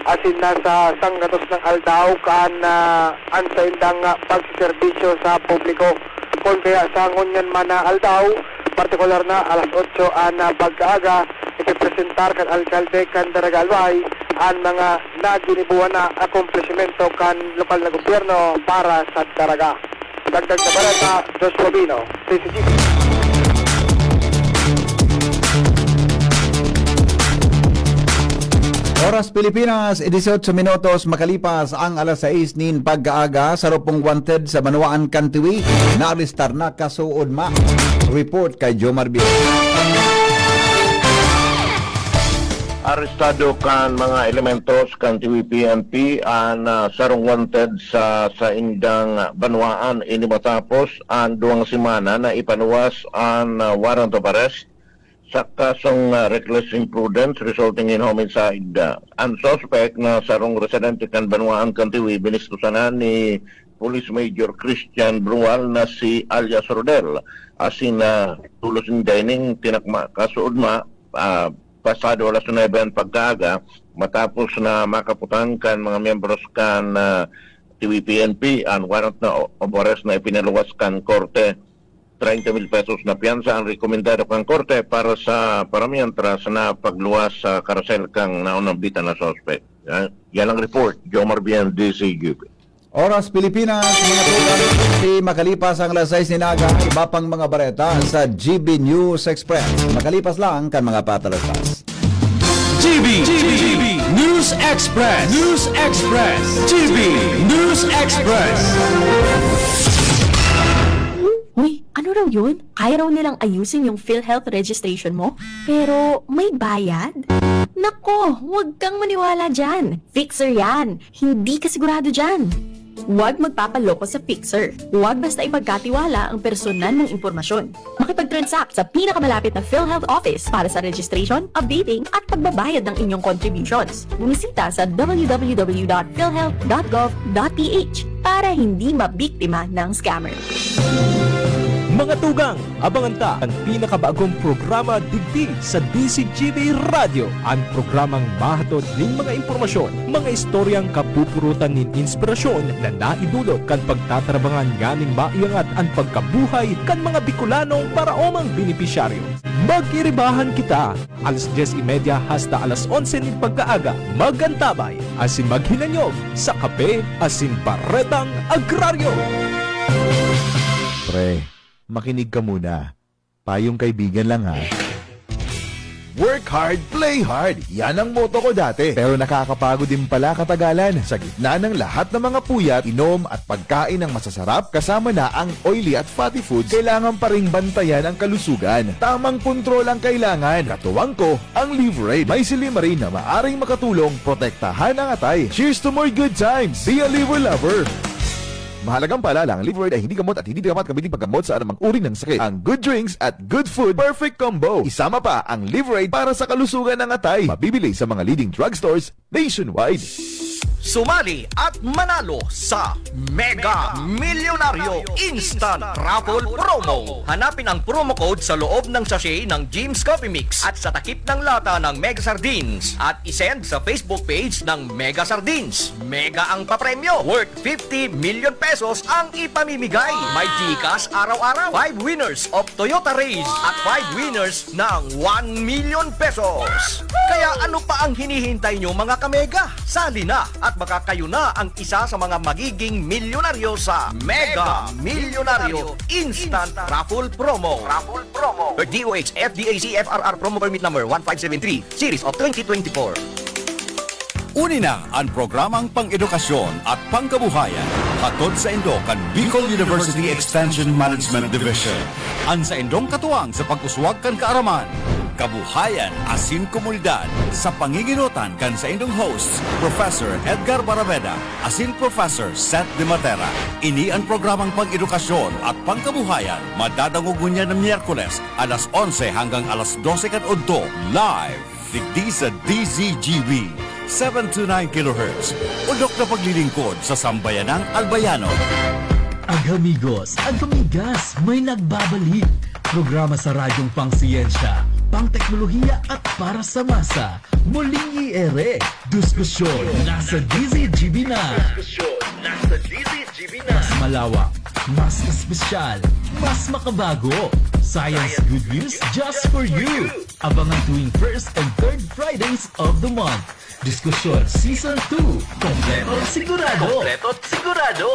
asin nasa sanggatos na aldaw kan, ah, an saindang, ah, pagseserbisyo sa publiko. Kun kaya sa ngunyan man na aldaw, partikular na alas otso an, ah, pagkaaga, ipipresentar kan alkalde kan Daraga Albay an mga naginibuan na akomplesimiento kan lokal na gobyerno para sa Daraga. Dagdag na bareta, Josh Robino, D C G B. Oras Pilipinas, dieciocho minutos makalipas ang alas sais nin pagkaaga, saro pong wanted sa banwaan kan Tiwi, naarestar na kasuodma. Report kay Jomar Biel. Arestado kan mga elementos kan T V P N P an, ah, sarong wanted sa saindang banwaan. Ini matapos an duwang semana na ipaluwas an, ah, warrant of arrest sa kasong, ah, reckless imprudence resulting in homicide. Ah, an suspect na sarong residente kan banwaan kan Tiwi, binistusanan ni Police Major Christian Brual na si alias Rodel. Asin, ah, tolos ninda ining tinakma kasuodma, ah, pasado alas nuebe an pagkaaga, matapos na makaputan kan mga miyembros kan, ah, T V P N P an warrant na o-, of arrest na ipinaluwas kan korte. Treinta mil pesos na piyansa ang rekomendado kan korte para sa paramientras na pagluwas sa karasel kan naunambitan na suspect. Yan, yan ang report, Jomar Bien, D C G B. Oras Pilipinas, mga tugang, si makalipas ang alas sais nin aga, iba pang mga bareta sa G B News Express. Makalipas lang kan mga patalastas. G B, G B News Express, News Express, G B News Express. Uy, ano raw yun? Kaya raw nilang ayusin yung PhilHealth registration mo, pero may bayad? Nako, huwag kang maniwala dyan. Fixer yan. Hindi ka sigurado dyan. Huwag magpapaloko sa fixer. Huwag basta ipagkatiwala ang personal mong impormasyon. Makipag-transact sa pinakamalapit na PhilHealth office para sa registration, updating, at pagbabayad ng inyong contributions. Bumisita sa w w w dot philhealth dot gov dot p h para hindi mabiktima ng scammer. Mga tugang, abangan ta an pinakabagong programa digdi sa D C G B Radyo, an programang mahatod nin mga impormasyon, mga istoryang kapupurutan nin inspirasyon na naidulot kan pagtatrabangan nganing maiangat an pagkabuhay kan mga Bicolanong paraomang benepisyaryo. Mag-iribahan kita, alas dyes y media hasta alas onse nin pagkaaga. Mag-antabay asin maghinanyog sa Kape asin Baretang Agraryo. Pre, makinig ka muna. Payong kaibigan lang, ha. Work hard, play hard. Yan ang motto ko dati. Pero nakakapagod din pala katagalan. Sa gitna ng lahat ng mga puyat, inom at pagkain ng masasarap, kasama na ang oily at fatty foods, kailangan pa ring bantayan ang kalusugan. Tamang kontrol ang kailangan. Katuwang ko, ang Liverade. May silymarin na maaring makatulong protektahan ang atay. Cheers to more good times! Be a Liver Lover! Mahalagang paalala, ang Liverade ay hindi gamot at hindi dapat gamitin paggamot sa anumang uri ng sakit. Ang good drinks at good food, perfect combo. Isama pa ang Liverade para sa kalusugan ng atay. Mabibili sa mga leading drugstores nationwide. Sumali at manalo sa Mega Milyonaryo Instant Raffle Promo. Hanapin ang promo code sa loob ng sachet ng Jim's Coffee Mix at sa takip ng lata ng Mega Sardines at isend sa Facebook page ng Mega Sardines. Mega ang papremyo, worth fifty million pesos ang ipamimigay. May GCash araw-araw, five winners of Toyota Raize at five winners ng one million pesos. Kaya ano pa ang hinihintay nyo, mga kamega? Sali na at baka kayo na ang isa sa mga magiging milyonaryo sa Mega Milyonaryo Instant Raffle Promo. Raffle Promo. Per D O H F D A C F R R Promo Permit Number one five seven three, Series of twenty twenty-four. Uni na an programang pang-edukasyon at pangkabuhayan, hatod saindo kan Bicol University Extension Management Division. An saindong katuwang sa pag-uswag kan kaaraman, Kabuhayan asin komunidad sa panginginotan kan saindong hosts, Professor Edgar Barameda asin Professor Seth De Matera. Ini an programang pang-edukasyon at pangkabuhayan, madadangog ngunyan na Miyerkules, alas onse hanggang alas dose kan udto, live digdi sa D Z G B, seven two nine kilohertz, udok na paglilingkod sa sambayanang Albayano. Ag-amigos, ag-amigas, may nagbabalik. Programa sa radyong pang-siyensya, pang-teknolohiya at para sa masa. Muling i-ere, diskusyon nasa D Z G B na. Diskusyon nasa D Z G B na. Mas malawak, mas espesyal, mas makabago. Science good news just for you. Abangan tuwing first and third Fridays of the month. Diskusyon Season two. Kompleto at sigurado. Kompleto at sigurado.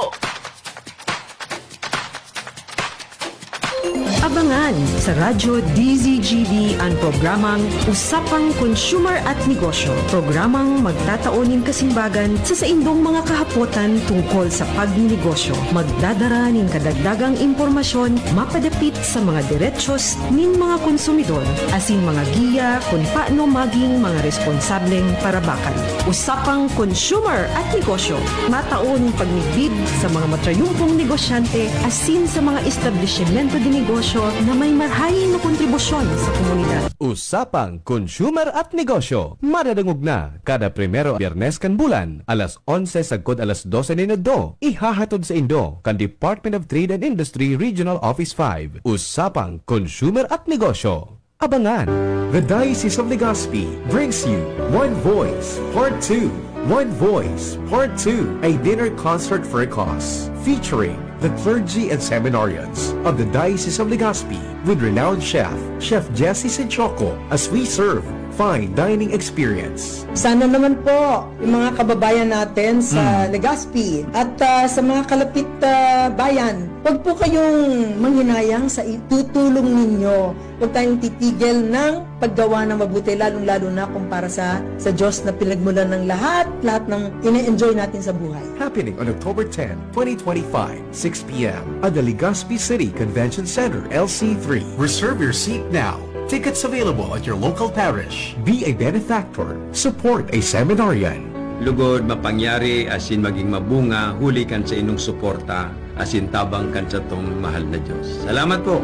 Abangan sa Radyo D Z G B an programang Usapang Consumer at Negosyo, programang magtatao nin kasimbagan sa saindong mga kahapotan tungkol sa pagninegosyo. Magdadara nin kadagdagang impormasyon mapadapit sa mga derechos nin mga konsumidor, asin mga giya kun paano maging mga responsableng parabakan. Usapang Consumer at Negosyo, matao nin pagmidbid sa mga matrayumpong negosyante asin sa mga establisimento de negosyo na may marahay na kontribusyon sa komunidad. Usapang Consumer at Negosyo, madadangog na kada primero Biyernes kan bulan, alas onse sagkod alas dose nin udto. Ihahatod saindo kan Department of Trade and Industry Regional Office five. Usapang Consumer at Negosyo. Abangan! The Diocese of Legazpi brings you One Voice, Part two. One Voice, Part two, a dinner concert for a cause, featuring the clergy and seminarians of the Diocese of Legazpi with renowned chef, Chef Jesse Sinchoco, as we serve fine dining experience. Sana naman po, yung mga kababayan natin sa Hmm. Legazpi at, ah, sa mga kalapit, ah, bayan, wag po kayong manghinayang sa itutulong ninyo. Huwag tayong titigil ng paggawa ng mabuti, lalong-lalo na kung para sa, sa Diyos na pinagmulan ng lahat, lahat ng ine-enjoy natin sa buhay. Happening on October ten, twenty twenty-five, six p m at the Legazpi City Convention Center, L C three. Reserve your seat now. Tickets available at your local parish. Be a benefactor. Support a seminarian. Lugod, mapangyari asin maging mabunga huli kan saindong suporta asin tabang kan satong mahal na Diyos. Salamat po!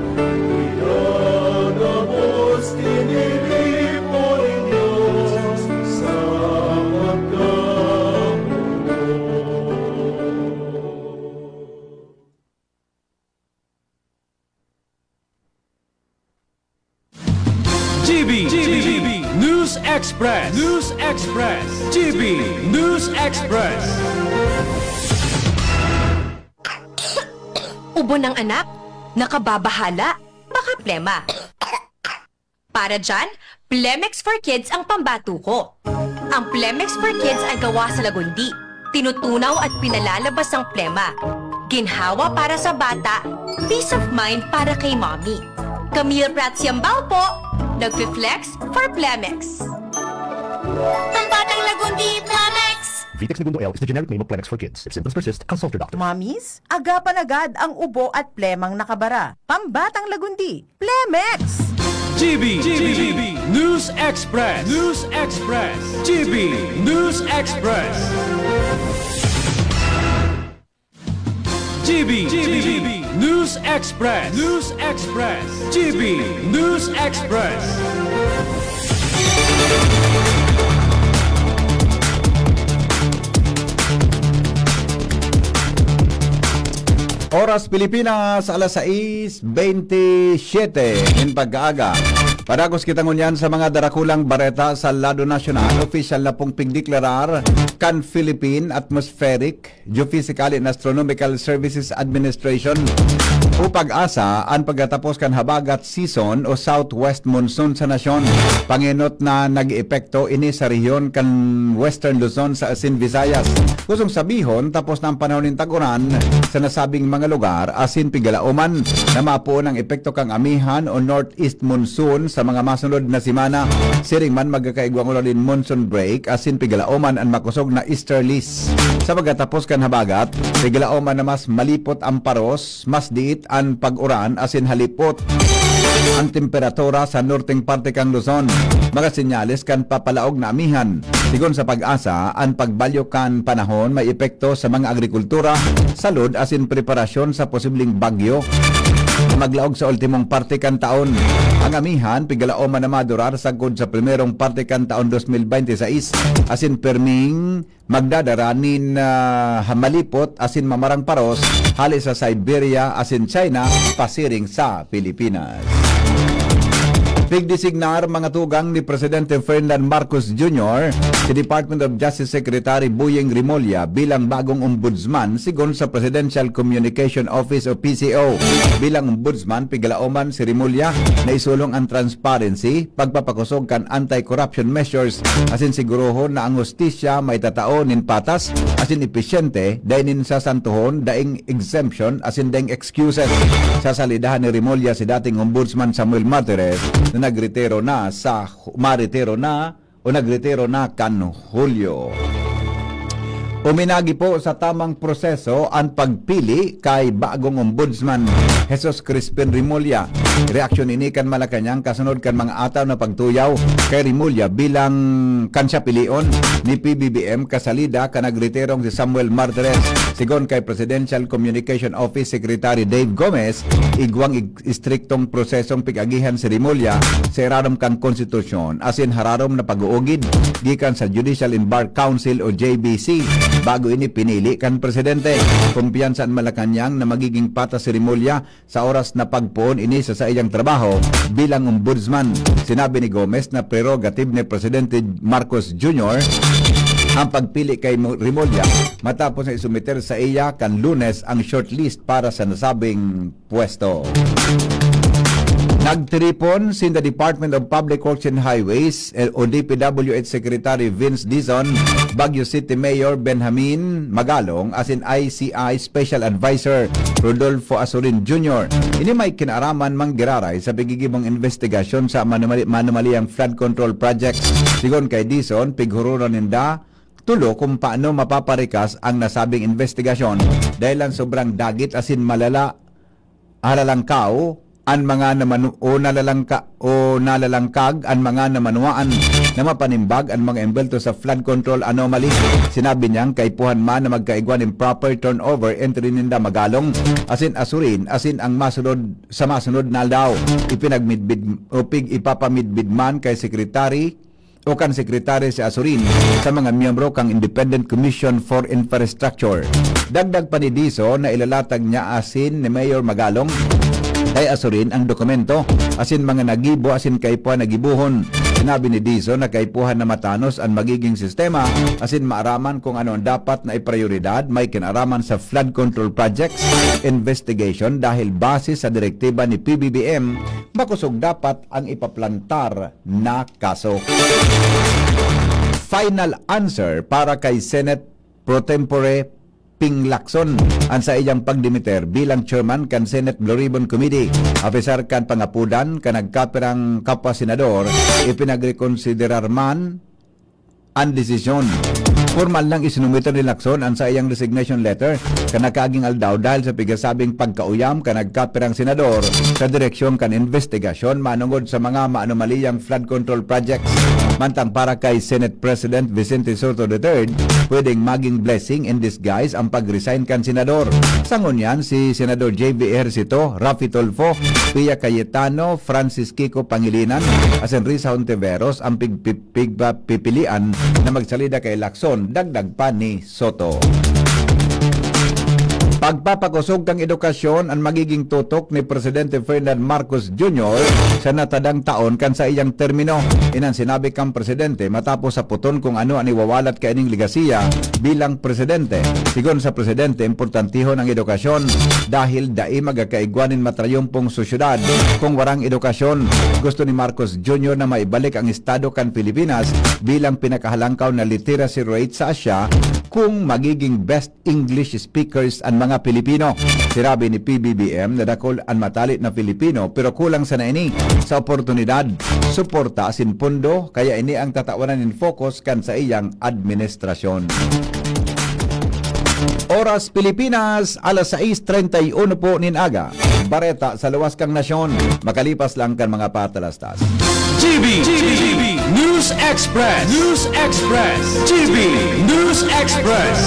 Igagabos tiniripo nin Diyos sa pagkabuhay. G B, G B, News Express, News Express, G B News Express. Ubo ng anak, nakababahala, baka plema. Para dyan, Plemex for Kids ang pambato ko. Ang Plemex for Kids ay gawa sa lagundi. Tinutunaw at pinalalabas ang plema. Ginhawa para sa bata, peace of mind para kay mommy. Camille Prats Yambao po, nagfi-flex for Plemex. Pambatang lagundi, Plemex! Vitex Negundo L is the generic name of Plemex for Kids. If symptoms persist, consult your doctor. Mommies, agapan agad ang ubo at plemang nakabara. Pambatang lagundi, Plemex! G B, G B, News Express, News Express, G B News Express. G B, G B News Express, News Express, G B News Express. Oras Pilipinas, alas sais bentisiete nin pagkaaga. Padagos kita ngunyan sa mga darakulang bareta sa lado nasyonal. Opisyal na pong pigdeklarar kan Philippine Atmospheric Geophysical and Astronomical Services Administration o PAGASA an pagkatapos kan habagat season o southwest monsoon sa nasyon. Pangenot na nag-eepekto ini sa rehiyon kan Western Luzon sa asin Visayas. Gustong sabihon, tapos na ang panahon nin tag-uran sa nasabing mga lugar, asin pigalaoman na mapoon ang epekto kan amihan o northeast monsoon sa mga masunod na semana. Siring man, magkakaigwang ulan nin monsoon break, asin pigalaoman an makosog na easterlies. Sa pagkatapos kan habagat, pigalaoman na mas malipot ang paros, mas diit an pag-uran asin halipot. Ang temperatura sa norteng parte kan Luzon, mga senyales kan papalaog na amihan. Sigon sa PAGASA, an pagbalyo kan panahon may epekto sa mga agrikultura, salud asin preparasyon sa posibleng bagyo na maglaog sa ultimong parte kan taon. Ang amihan pigalaoman na madurar sagkod sa primerong parte kan taon dos mil bente seis, asin perming magdadara nin, ah, malipot asin mamarang paros hale sa Siberia asin China pasiring sa Pilipinas. Pigdesignar mga tugang ni Presidente Ferdinand Marcos Junior si Department of Justice Secretary Boying Remulla bilang bagong ombudsman. Sigon sa Presidential Communication Office o P C O, bilang ombudsman, pigalaoman si Remulla na isulong ang transparency, pagpapakosog kan anti-corruption measures, asin sigurohon na ang hustisya maitatao nin patas asin episyente, dai nin sasantohon, daing exemption asin daing excuses. Sasalidahan ni Remulla si dating Ombudsman Samuel Martires na nagretiro na sa, maretiro na o nagretiro na kan Hulyo. Uminagi po sa tamang proseso an pagpili kay bagong Ombudsman Jesus Crispin Remulla. Reaksyon ini kan Malacañang kasunod kan mga ataw na pagtuyaw kay Remulla bilang kan siya pilion ni P B B M kasalida kan nagretirong si Samuel Martires. Sigon kay Presidential Communication Office Secretary Dave Gomez, igwang ig-, istriktong prosesong pig-agihan si Remulla sa irarom kan konstitusyon asin hararom na pag-uugid gikan sa Judicial Embark Council o J B C bago ini pinili kan presidente. Kumpiyansa an Malacañang na magiging patas si Remulla sa oras na pagpoon ini sa saiyang trabaho bilang ombudsman. Sinabi ni Gomez na prerogative ni Presidente Marcos Junior ang pagpili kay Mo-, Remulla matapos na isumiter sa iya kan Lunes ang shortlist para sa nasabing pwesto. Nagtiripon sinda Department of Public Works and Highways, eh, o D P W H Secretary Vince Dizon, Baguio City Mayor Benjamin Magalong, asin I C I Special Advisor Rodolfo Azurin Junior. Ini may kinaaraman manggiraray sa pigigibong investigasyon sa manumali-, manumaliyang flood control projects. Sigon kay Dizon, pighururan ninda tulo kung paano mapaparikas ang nasabing investigasyon dahil ang sobrang dagit asin malala, halalangkaw an mga namanu-, o nalalangka-, o nalalangkag an mga namanwaan na mapanimbag an mga embwelto sa flood control anomaly. Sinabi niyang kaipuhan man na magkaigwa nin proper turnover entre ninda Magalong asin Azurin asin ang masunod, sa masunod na aldaw. Ipinagmidbid o pig-, ipapamidbid man kay Secretary o kan sekretarya si Azurin sa mga miyembro kan Independent Commission for Infrastructure. Dagdag pa ni Dizon na ilalatag niya asin ni Mayor Magalong kay Azurin ang dokumento asin mga nagibo asin kaipuhan na gibohon. Sinabi ni Dizon na kaipuhan na matanos an magiging sistema asin maaraman kung ano ang dapat na iprioridad, may kinaraman sa flood control projects investigation dahil base sa direktiba ni P B B M, makosog dapat ang ipaplantar na kaso. Final answer para kay Senate Pro Tempore Ping Lacson an saiyang pagdimiter bilang chairman kan Senate Blue Ribbon Committee. Apisar kan pangapudan kan nagkapirang kapwa senador, ipinagrekonsiderar man an desisyon. Pormal nang isinumiter ni Lacson an saiyang resignation letter kan nakaaging aldaw dahil sa pigasabing pagkauyam kan nagkapirang senador sa direksyon kan investigasyon manongod sa mga maanomaliyang flood control projects. Mantang para kay Senate President Vicente Sotto the third, pwedeng maging blessing in disguise ang pag-resign kan senador. Sa ngunyan, si Senador J V Ejercito, Raffy Tulfo, Pia Cayetano, Francis Kiko Pangilinan, asin Risa Hontiveros ang pig-, pig-, pigpapipilian na magsalida kay Lacson, dagdag pa ni Sotto. Pagpapakosog kan edukasyon an magiging tutok ni Presidente Ferdinand Marcos Junior sa natadang taon kan saiyang termino. Inan sinabi kan presidente matapos saputon kung ano an iwawalat kaining legasiya bilang presidente. Sigon sa presidente, importantihon ang edukasyon dahil dai magkakaigwa nin matrayumpong sosyedad kung warang edukasyon. Gusto ni Marcos Junior na maibalik ang estado kan Pilipinas bilang pinakahalangkaw na literacy rate sa Asya kung magiging best English speakers an mga Pilipino. Sinabi ni P B B M na dakul an matali na Pilipino pero kulang sana ini sa oportunidad, suporta asin pondo, kaya ini ang tatawanan nin focus kan saiyang administrasyon. Oras Pilipinas, alas sais treinta y uno po nin aga. bareta sa luwas kan nasyon, makalipas lang kan mga patalastas. G B, G B, News Express, News Express, G B, News Express.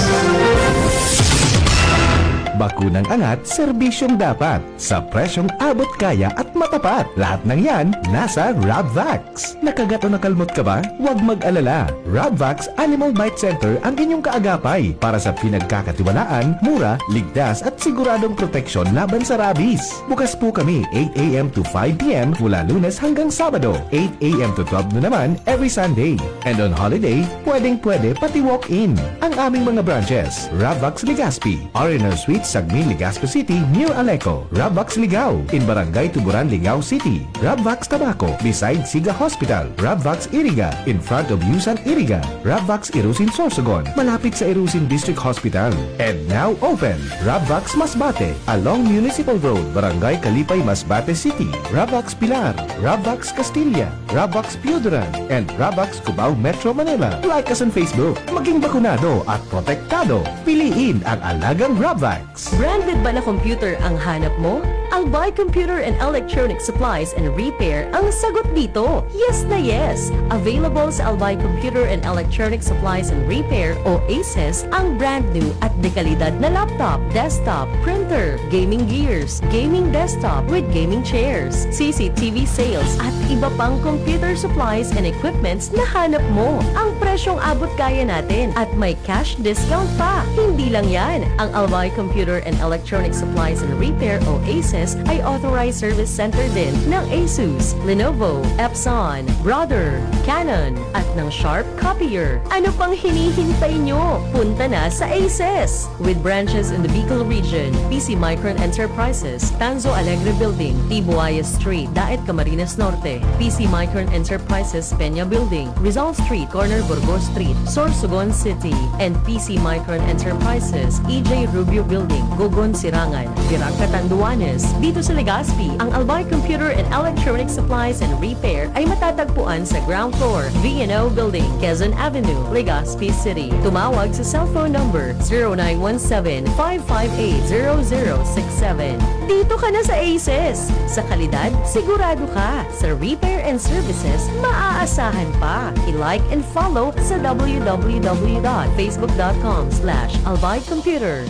Bakunang angat, serbisyong dapat, sa presyong abot kaya at matapat. Lahat ng yan, nasa Rabvax. Nakagat o nakalmot ka ba? Huwag mag-alala. Rabvax Animal Bite Center ang inyong kaagapay para sa pinagkakatiwalaan, mura, ligtas at siguradong proteksyon laban sa rabies. Bukas po kami eight a m to five p m mula Lunes hanggang Sabado, eight a m to twelve noon naman every Sunday. And on holiday, pwedeng-pwede pati walk-in. Ang aming mga branches, Rabvax Legazpi, R and R Suite, Sagmin, Legazpi City, near Aleco, Rabvax Ligao, in Barangay Tuburan, Ligao City, Rabvax Tabaco, beside Siga Hospital, Rabvax Iriga, in front of Yusan Iriga, Rabvax Irusin Sorsogon, malapit sa Irusin District Hospital. And now open, Rabvax Masbate, along Municipal Road, Barangay Kalipay, Masbate City, Rabvax Pilar, Rabvax Castilla, Rabvax Pioduran, and Rabvax Cubao, Metro Manila. Like us on Facebook. Maging bakunado at protektado. Piliin ang alagang Rabvax. Branded ba na computer ang hanap mo? Albay Computer and Electronic Supplies and Repair ang sagot dito. Yes na yes! Available sa Albay Computer and Electronic Supplies and Repair o ACES ang brand new at dekalidad na laptop, desktop, printer, gaming gears, gaming desktop with gaming chairs, C C T V sales at iba pang computer supplies and equipments na hanap mo. Ang presyong abot kaya natin at may cash discount pa. Hindi lang yan, ang Albay Computer and Electronic Supplies and Repair o ACES ay authorized service center din ng Asus, Lenovo, Epson, Brother, Canon, at ng Sharp Copier. Ano pang hinihintay nyo? Punta na sa ACES! With branches in the Bicol region, P C Micron Enterprises, Tanzo Alegre Building, Tibuaya Street, Daet, Camarines Norte, P C Micron Enterprises, Peña Building, Rizal Street, corner Burgos Street, Sorsogon City, and P C Micron Enterprises, E J Rubio Building, Gogon, Sirangan, Virac, Catanduanes. Dito sa Legazpi, ang Albay Computer and Electronic Supplies and Repair ay matatagpuan sa ground floor, V and O Building, Quezon Avenue, Legazpi City. Tumawag sa cellphone number zero nine one seven, five five eight, zero zero six seven. Dito ka na sa ACES! Sa kalidad, sigurado ka. Sa repair and services, maaasahan pa. I-like and follow sa w w w dot facebook dot com slash albay computer.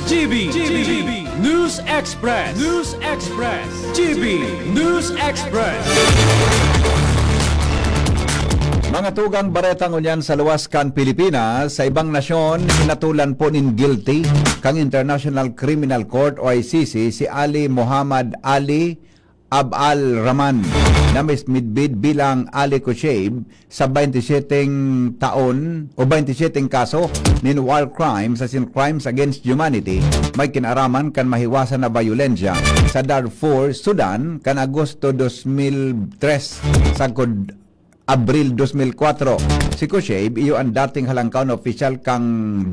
G B, G B, News Express, News Express, G B, News Express. Mga tugang bareta ngunyan sa luwas kan Pilipinas, sa ibang nasyon, hinatolan po nin guilty kan International Criminal Court o I C C si Ali Muhammad Ali Abal Rahman, na mis-, midbid bilang Ali Kushayb sa baynte siyete taon o baynte siyete kaso nin war crimes asin crimes against humanity may kinaraman kan mahiwasan na bayolensya sa Darfur, Sudan, kan Agosto dos mil tres, sagkod Abril dos mil kwatro. Si Kushayb iyo an dating halangkaw na opisyal kan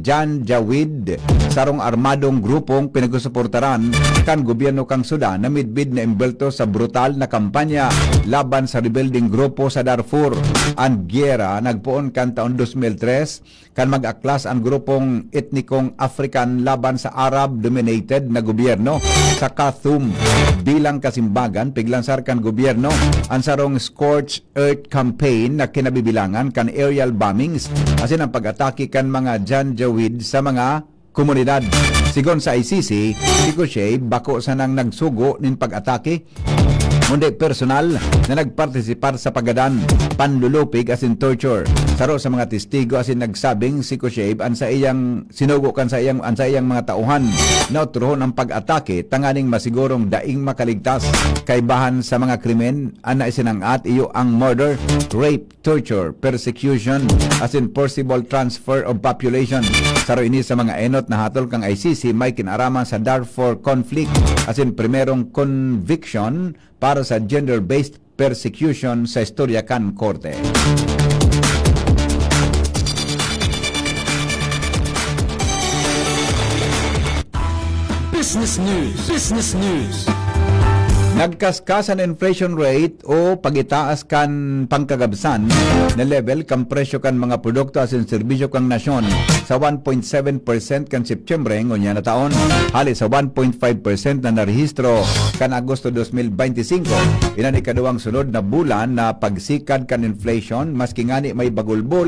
Janjaweed, sarong armadong grupong pinagsusuportaran kan gobyerno kan Sudan na midbid na imbwelto sa brutal na kampanya laban sa rebeldeng grupo sa Darfur. An giyera nagpoon kan taon dos mil tres, kan mag-aklas an grupong etnikong African laban sa Arab-dominated na gobyerno sa Khartoum. Bilang kasimbagan, piglansar kan gobyerno an sarong Scorched Earth campaign na kinabibilangan kan aerial bombings asin ang pag-atake kan mga Janjaweed sa mga komunidad. Sigon sa I C C, si Kushayb bako sanang nagsugo nin pag-atake, kundi personal na nagpartisipar sa paggadan, panlulupig asin torture. Saro sa mga testigo asin nagsabing si Kushayb an saiyang sinugo kan saiyang, an saiyang mga tauhan na otrohon ang pag-atake tanganing masigurong daing makaligtas. Kaibahan sa mga krimen an naisinang-at iyo ang murder, rape, torture, persecution, asin forcible transfer of population. Saro ini sa mga enot na hatol kan I C C may kinaraman sa Darfur conflict, asin primerong conviction para sa gender-based persecution sa istorya kan korte. Business News. Business News. Nagkaskas an inflation rate o pag-itaas kan pangkagabsan na level kan presyo kan mga produkto asin serbisyo kan nasyon sa one point seven percent kan Setyembre ngunyan na taon, hali sa one point five percent na narehistro kan Agosto dos mil benti singko. Iyan an ikaduwang sunod na bulan na pagsikad kan inflation, maski ngani may bagulbol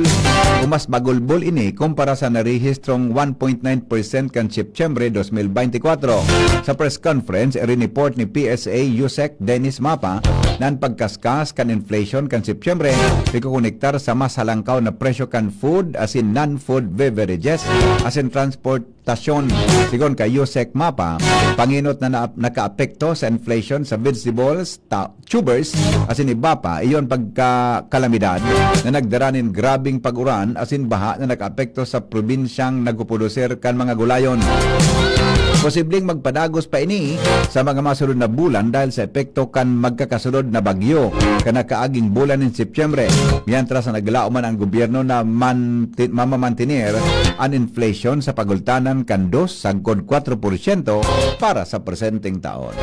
o mas bagulbol ini kumpara sa narehistrong one point nine percent kan Setyembre dos mil benti kwatro. Sa press conference, iriniport ni P S A Yusek Dennis Mapa na an pagkaskas kan inflation kan Setyembre ikokonektar sa mas halangkaw na presyo kan food asin non-food beverages asin transportasyon. Sigon kay Yusek Mapa, pangenot na, na nakaapekto sa inflation sa vegetables, ta-, tubers, asin iba pa, iyo an pagkakalamidad na nagdara nin grabeng pag-uran asin baha na nakaapekto sa probinsyang nagpuproduser kan mga gulayon. Posibleng magpadagos pa ini sa mga masunod na bulan dahil sa epekto kan magkakasunod na bagyo kan nakaaging bulan nin Setyembre, mientras na naglaom man ang gobyerno na manti-, mamamantener an inflation sa pagultanan kan dos sagkod kwatro porsyento para sa presenteng taon.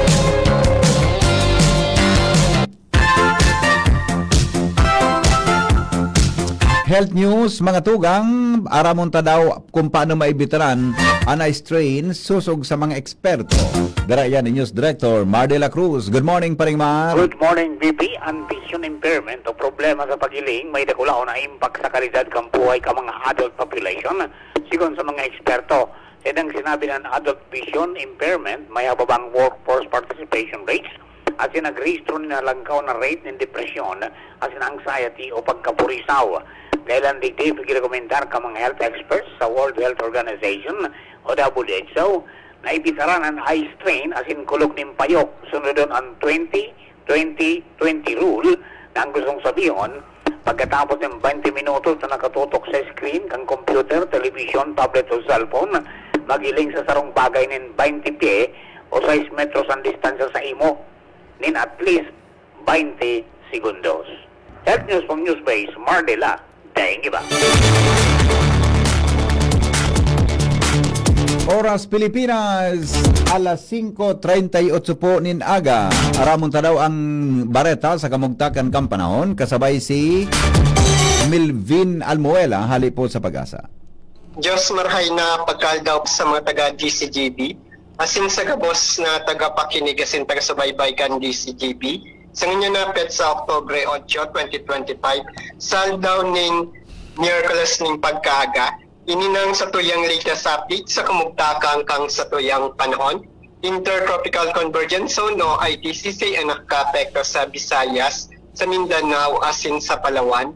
Health news, mga tugang, aramon ta daw kung paano maibitaran an eye strain sosog sa mga eksperto. Dara yan ni News Director Mar de la Cruz. Good morning, Paring Mar. Good morning, B B. An vision impairment o problema sa paghiling may dakulaon na impact sa kalidad kan buhay kan mga adult population, sigon sa mga eksperto. Sa idang sinabi na an adult vision impairment, may hababang workforce participation rates, asin nagrehistro nin halangkaw na rate nin depresyon, asin anxiety o pagkapurisaw. Dahelan digdi, pigrekomendar kan mga health experts sa World Health Organization o W H O na ibitaran an eye strain asin kulog nin payok, sunodon an twenty twenty twenty rule, na an gustong sabihon, pagkatapos nin baynte minutos na nakatutok sa screen kan computer, television, tablet o cellphone, maghiling sa sarong bagay nin baynte pye o sais metros an distansya saimo nin at least baynte segundos. Health News from Newsbase, Mar de la, daing iba. Oras Pilipinas, alas singko treinta y ocho po nin aga. Aramon ta daw ang bareta sa kamugtakan kan panahon, kasabay si Melvin Almuela, hali po sa Pag-asa. Diyos marahay na pagkaldaw sa mga taga D C G B, asin sa gabos na tagapakinig asin tagasubaybay kan D C G B. Sa ngunyan na petsa, Oktubre ocho, twenty twenty-five, sa aldaw nin Miyerkules nin pagkaaga, ini nang satuyang latest update sa kamugtakan kan satuyang panahon. Intertropical Convergence Zone o I T C C an nakakaapekto sa Visayas, sa Mindanao asin sa Palawan.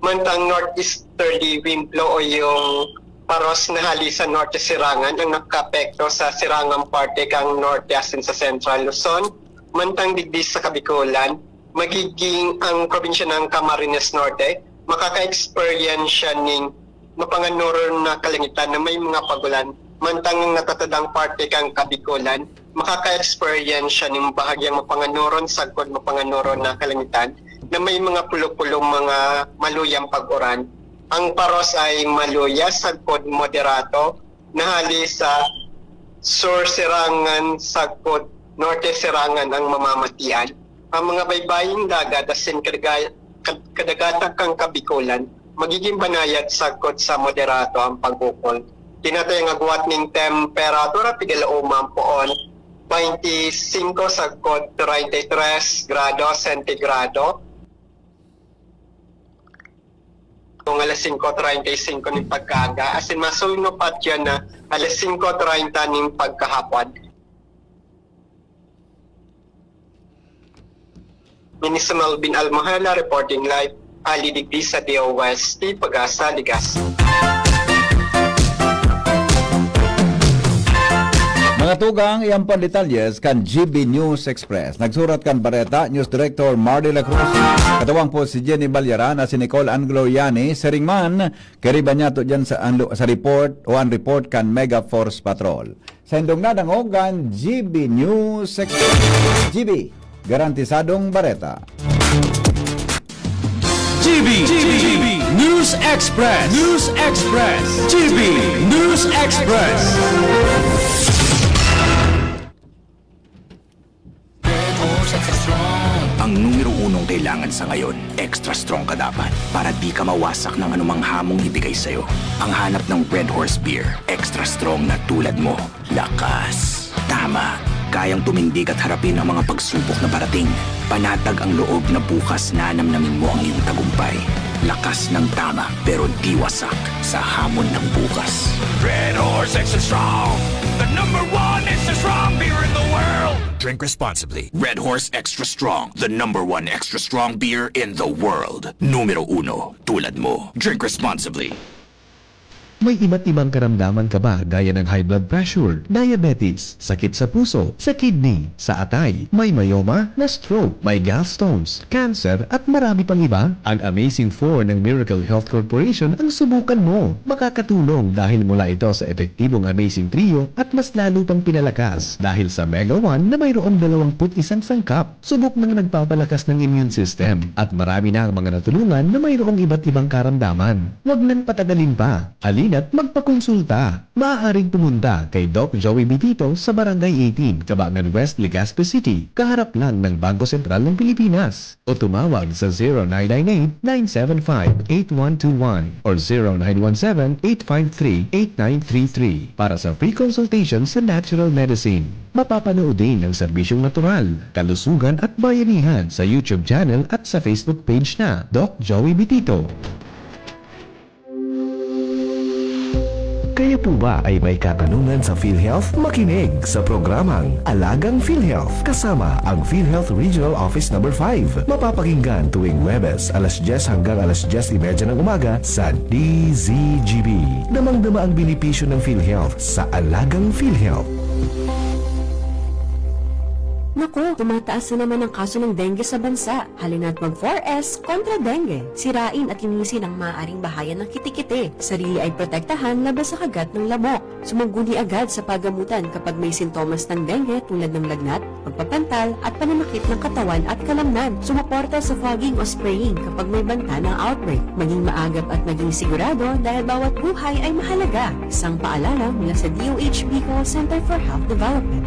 Mantang northeasterly wind flow o yung paros na hali sa norte sirangan ang nakakaapekto sa sirangang parte kan norte asin sa Central Luzon. Mantang digdi sa Kabikolan, magiging ang probinsya ng Camarines Norte, makaka-experience siya ning mapanganuron na kalangitan na may mga pagulan, mantang ang natatadang parte kan Kabikolan, makaka-experience siya ning bahagyang mapanganuron sagkod mapanganuron na kalangitan na may mga pulo-pulong mga maluyang pag-uran. Ang paros ay maluya sagkod moderato, na hali sa sur sirangan sagkod norte sirangan ang mamamatian. Ang mga baybaying dagat asin kadaga-, kad-, kadagatan kan Kabikolan, magiging banayad sagkod sa moderato ang pag-ukol. Tinatayang agwat ning temperatura, pigalaoman poon, baynte singko sagkod treinta y tres grado sentigrado. Kung alas singko treinta y cinco nin pagkaaga, asin masulno pa diyan na alas singko treinta nin pagkahapon. Ini si Melvin Almohela reporting live, hali digdi sa D O S T Pag-asa, Legazpi. Mga tugang, iyan po an detalyes kan G B News Express. Nagsurat kan bareta, News Director Mar de la Cruz. Katuwang po si Jenny Balyaran at si Nicole Angloriani. Siring man, kariba niya to dyan sa, ang lu-, sa report o ang report kan Mega Force Patrol. Sa indong nadangog an G B News Express. G B, garantisadong bareta. G B, G B News Express. News Express. G B News Express. kailangan sa ngayon. Extra strong ka dapat para di ka mawasak ng anumang hamong ibigay sa'yo. Ang hanap ng Red Horse Beer, extra strong na tulad mo. Lakas. Tama. Kayang tumindig at harapin ang mga pagsubok na parating. Panatag ang loob na bukas nanamnamin mo ang iyong tagumpay. Lakas ng tama, pero di wasak sa hamon ng bukas. Red Horse Extra Strong, the number one extra strong beer in the world. Drink responsibly. Red Horse Extra Strong, the number one extra strong beer in the world. Numero uno, tulad mo. Drink responsibly. May iba't ibang karamdaman ka ba, gaya ng high blood pressure, diabetes, sakit sa puso, sa kidney, sa atay, may myoma, na-stroke, may gallstones, cancer, at marami pang iba? Ang Amazing Four ng Miracle Health Corporation ang subukan mo. Makakatulong dahil mula ito sa epektibong Amazing Trio at mas lalo pang pinalakas dahil sa Mega One na mayroong dalawampu't isang sangkap. Subok ng nagpapalakas ng immune system at marami na ang mga natulungan na mayroong iba't ibang karamdaman. Huwag nang patagalin pa. Halina't magpakonsulta. Maaaring pumunta kay Doc Joey Bitito sa Barangay eighteen, Cabangan West, Legazpi City, kaharap lang ng Bangko Sentral ng Pilipinas. O tumawag sa zero nine nine eight, nine seven five, eight one two one or zero nine one seven, eight five three, eight nine three three para sa free consultation sa natural medicine. Mapapanood din ang serbisyong natural, kalusugan at bayanihan sa YouTube channel at sa Facebook page na Doc Joey Bitito. Kayo po ba ay may katanungan sa PhilHealth? Makinig sa programang Alagang PhilHealth kasama ang PhilHealth Regional Office Number five. Mapapakinggan tuwing Huwebes, alas dyes hanggang alas dyes y media ng umaga sa D Z G B. Damang-dama ang benepisyo ng PhilHealth sa Alagang PhilHealth. Naku, tumataas na naman ang kaso ng dengue sa bansa. Halina't mag four S kontra dengue. Sirain at linisin ang maaaring bahayan ng kitikiti. Sarili ay protektahan laban sa kagat ng lamok. Sumungguni agad sa pagamutan kapag may sintomas ng dengue tulad ng lagnat, pagpapantal, at pananakit ng katawan at kalamnan. Sumuporta sa fogging o spraying kapag may banta ng outbreak. Maging maagap at maging sigurado dahil bawat buhay ay mahalaga. Isang paalala mula sa D O H B Call Center for Health Development.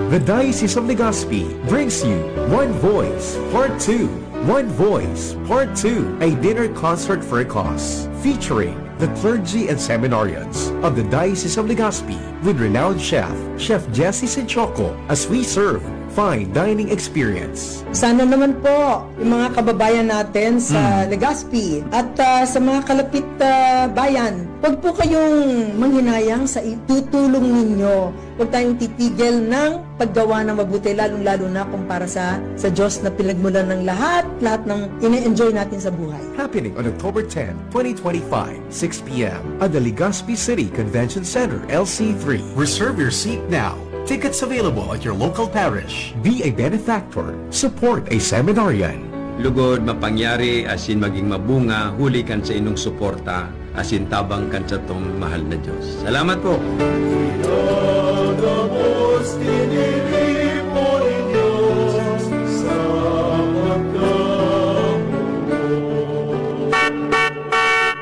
The Diocese of Legazpi brings you One Voice Part two. One Voice Part two, a dinner concert for a cause, featuring the clergy and seminarians of the Diocese of Legazpi with renowned chef, Chef Jesse Sinchoco, as we serve fine dining experience. Sana naman po yung mga kababayan natin sa Mm. Legazpi at, ah, sa mga kalapit, ah, bayan, wag po kayong manghinayang sa itutulong ninyo. Huwag tayong titigil ng paggawa ng mabuti, lalong-lalo na kung para sa, sa Diyos na pinagmulan ng lahat, lahat ng ine-enjoy natin sa buhay. Happening on October ten, twenty twenty-five, six p m at the Legazpi City Convention Center, L C three. Reserve your seat now. Tickets available at your local parish. Be a benefactor. Support a seminarian. Lugod, mapangyari, asin maging mabunga, huli kan sa inong suporta asin tabang kan satong mahal na Diyos. Salamat po! Pinagabos, tiniripo nin Diyos sa pagkamugot.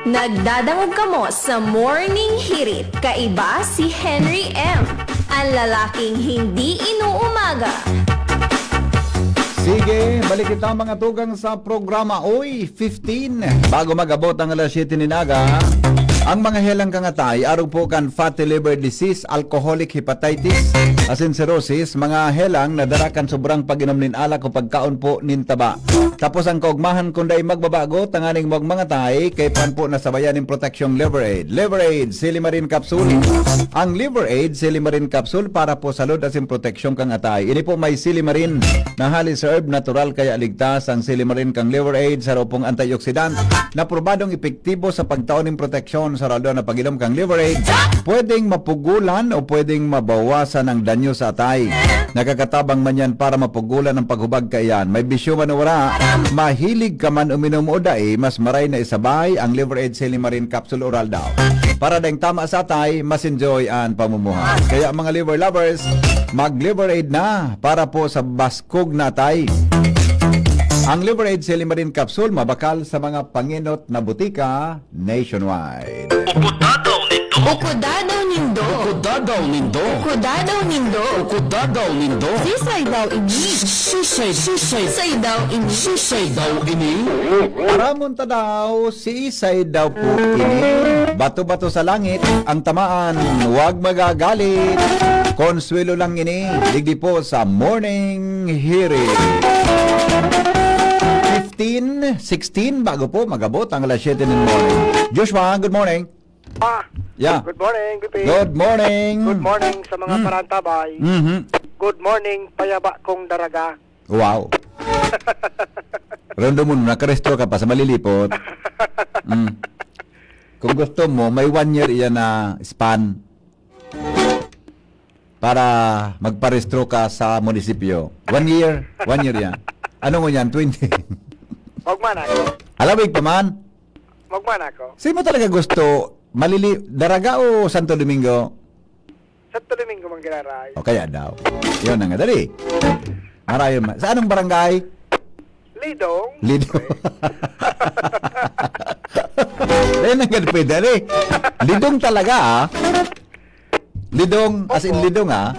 Nagdadangog kamo sa Morning Hirit. Kaiba si Henry M, ang lalaking hindi inuumaga. Sige, balik kita, mga tugang, sa programa. Oy, fifteen. Bago mag-abot ang alas siyete nin aga, ang mga helang kan atay, arog po kan fatty liver disease, alcoholic hepatitis, asin cirrhosis, mga helang na dara kan sobrang pag-inom nin alak o pagkaon po nin taba. Tapos ang kaugmahan, kun dai magbabago, tanganing magmangatay, kaipuhan po na sabayan nin proteksyong Liver Aid. Liver Aid, Silimarin Capsule. Ang Liver Aid, Silimarin Capsule, para po sa salud asin proteksyon kan atay. Ini po may silimarin na hali sa herb, natural kaya ligtas. Ang silimarin kan Liver Aid, saro pong antioxidant na probadong epektibo sa pagtao nin proteksyon sa rason na pag-inom kan Liver Aid. Pwedeng mapugulan o pwedeng mabawasan ang danyo sa atay. Nakakatabang man yan para mapugulan ang paghubag kaiyan. May bisyo man o wala, mahilig ka man uminom o dai, mas maray na isabay ang Liver Aid Silimarin Capsule Oral daw. Para daing tama sa atay, mas enjoy ang pamumuhay. Kaya mga liver lovers, mag-Liver Aid na para po sa baskog na atay. Ang Liver Aid Silimarin Capsule mabakal sa mga pangenot na butika nationwide. Ukod dadaw nindo. Ukod dadaw Nindo. Ukudadaw nindo. Ukudadaw nindo. Ukudadaw nindo. Sisay daw ini? Sisay, sisay. Sisay daw ini? Sisay daw ini? Aramon ta daw, sisay daw po ini? Bato-bato sa langit, ang tamaan, wag magagalit. Konsuelo lang ini, digdi po sa Morning Hirit. Fifteen sixteen, bago po magabot ang alas siyete ng morning. Joshua, good morning. Ah, Yeah. Good morning, Bibi. Good morning. Good morning sa mga Mm. parantabay. Mhm. Good morning, payaba kong daraga. Wow. Rondo mo, nakarestro ka pa sa Malilipot. Mm. Kung gusto mo, may one year iyan na span para magparestro ka sa munisipyo. One year? One year yan. Ano mo yan? Twenty? Magman ako. Alawig pa man? Magman ako. Sino mo talaga gusto? Malili-, Daraga o Santo Domingo? Santo Domingo man giraray. O kaya daw. Yun na nga, dali. Marayon ma-, sa anong barangay? Lidong. Lidong. Ayun ang ganun pwede, dali. Lidong talaga, ah. Lidong, as in Opo. Lidong, ah.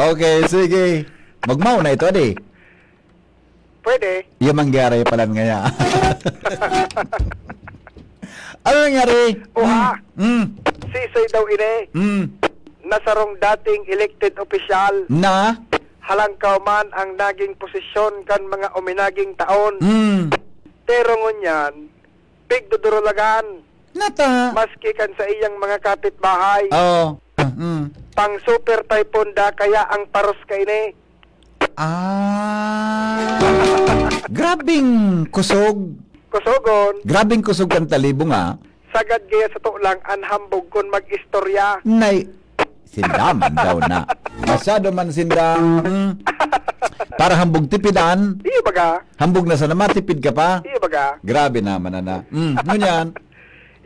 Okay, sige. Magmao na ito, adi. Pwede. Yung mangyari pala ngaya. Ano nangyari? Oha. Mm. Sisay daw ini Mm. na sarong dating elected opisyal. Na? Halangkaw man ang naging posisyon kan mga uminaging taon. Mm. Pero ngunyan, pigdudurulagan. Nata. Maski kan sa iyang mga kapitbahay. Oo. Mm. Pang super typhoon da kaya ang paros kaini. Ah. Grabing kusog. Kusogon. Grabing kusog kan talibong, ah. Sagad gaya sa to lang an hambog kun mag-istorya. Nay, sinda man daw na. Masyado man sinda, mm, para hambog tipidan. Iyo baga. Hambog na sana matipid ka pa. Iyo baga. Grabe naman, ana. Mm, ngunyan.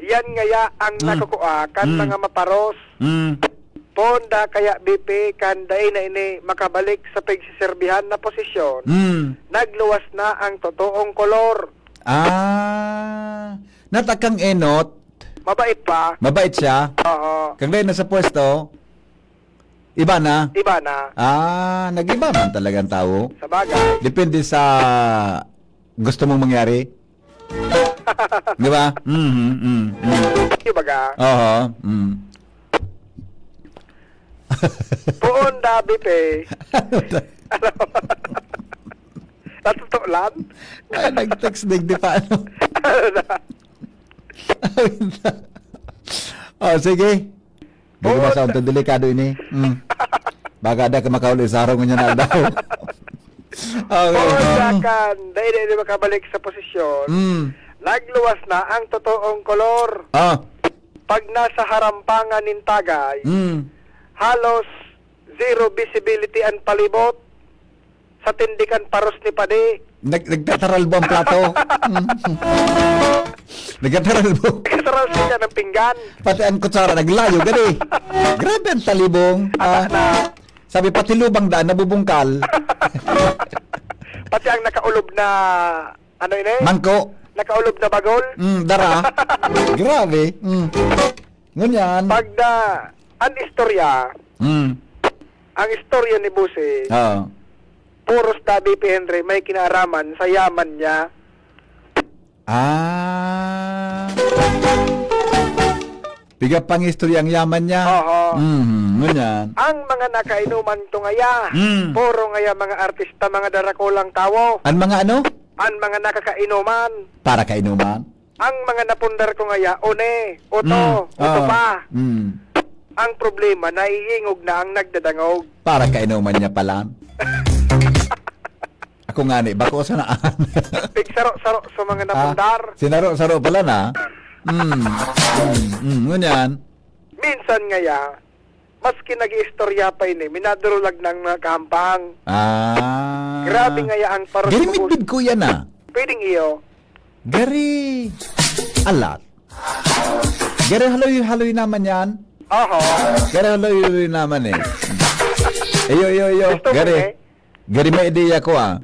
Yan ngaya ang Mm. nakukua kan Mm. mga maparos. Mm. Poon da kaya, B P, kan dai na ini makabalik sa pagsiserbihan na posisyon, Mm. nagluwas na ang totoong kolor. Ah, natakang enot. Mabait pa. Mabait siya? Oo. Kang dai na sa pwesto, iba na? Iba na. Ah, nag-iba man talagang tao. Sa bagay. Depende sa gusto mong mangyari. Di ba? Mhm, mm, mm. Di ba ka? Oho, mm. Poon da, B P. Ano? Natutulan? Ay, nag-text, digdi pa, ano? Ano na? Oh, sige. Di ko Oo. masaon to, delikado ini. Mm. Baka da ka makauli sa harong niya na daw. Okay. Oo, sa kan, dai, dai, dai makabalik sa posisyon. Mm. Nagluwas na ang totoong kolor. Ah. Pag nasa harampangan nin tagay, Mm. halos zero visibility ang palibot. Sa tindikan paros ni Padi. Nag-, nagtataralbo ang plato. Mm. Nagtataralbo. Nagtataralbo siya ng pinggan. Pati ang kutsara naglayo, gani. Grabe ang talibong. Ata Ah, na. Sabi, pati lubang daan, nabubungkal. Pati ang nakaulob na, ano yun eh? Mangko. Nakaulob na bagol. Mm, dara. Grabe. Mm. Ngunyan. Pag na, ang istorya, Mm. ang istorya ni Bossing, Oo. puros tabi pi Henry, may kinaaraman sa yaman niya. Ah. Piga pang istorya ang yaman niya. Oho. Mhm, ngunyan. Ang mga nakainuman to ngaya, Mm. puro ngaya mga artista, mga darakulang tawo. Ang mga ano? Ang mga nakakainuman. Para kainuman? Ang mga napundar ko ngaya, one, oto, Mm. oto Ah. pa. Mm. Ang problema, naiingog na ang nagdadangog. Para kainuman niya pala. Ako nga ni, bako sa naan. Pigsaro-saro sa mga Ah, napundar. Sinaro-saro pala na. Mm. Mm. Mm. Ngunyan. Minsan ngaya, maski nag-iistorya pa ini, minadurulag ng mga kahampang. Ah. Grabe ngaya ang paros Gari mo, midbid ko yan, ah. Pwedeng iyo. Gari. Alat. Gari haloy-haloy naman yan. Oho. Gari haloy-haloy naman eh. Iyo, iyo, iyo. Gusto mo Gari. eh? Gari may ideya ko ah.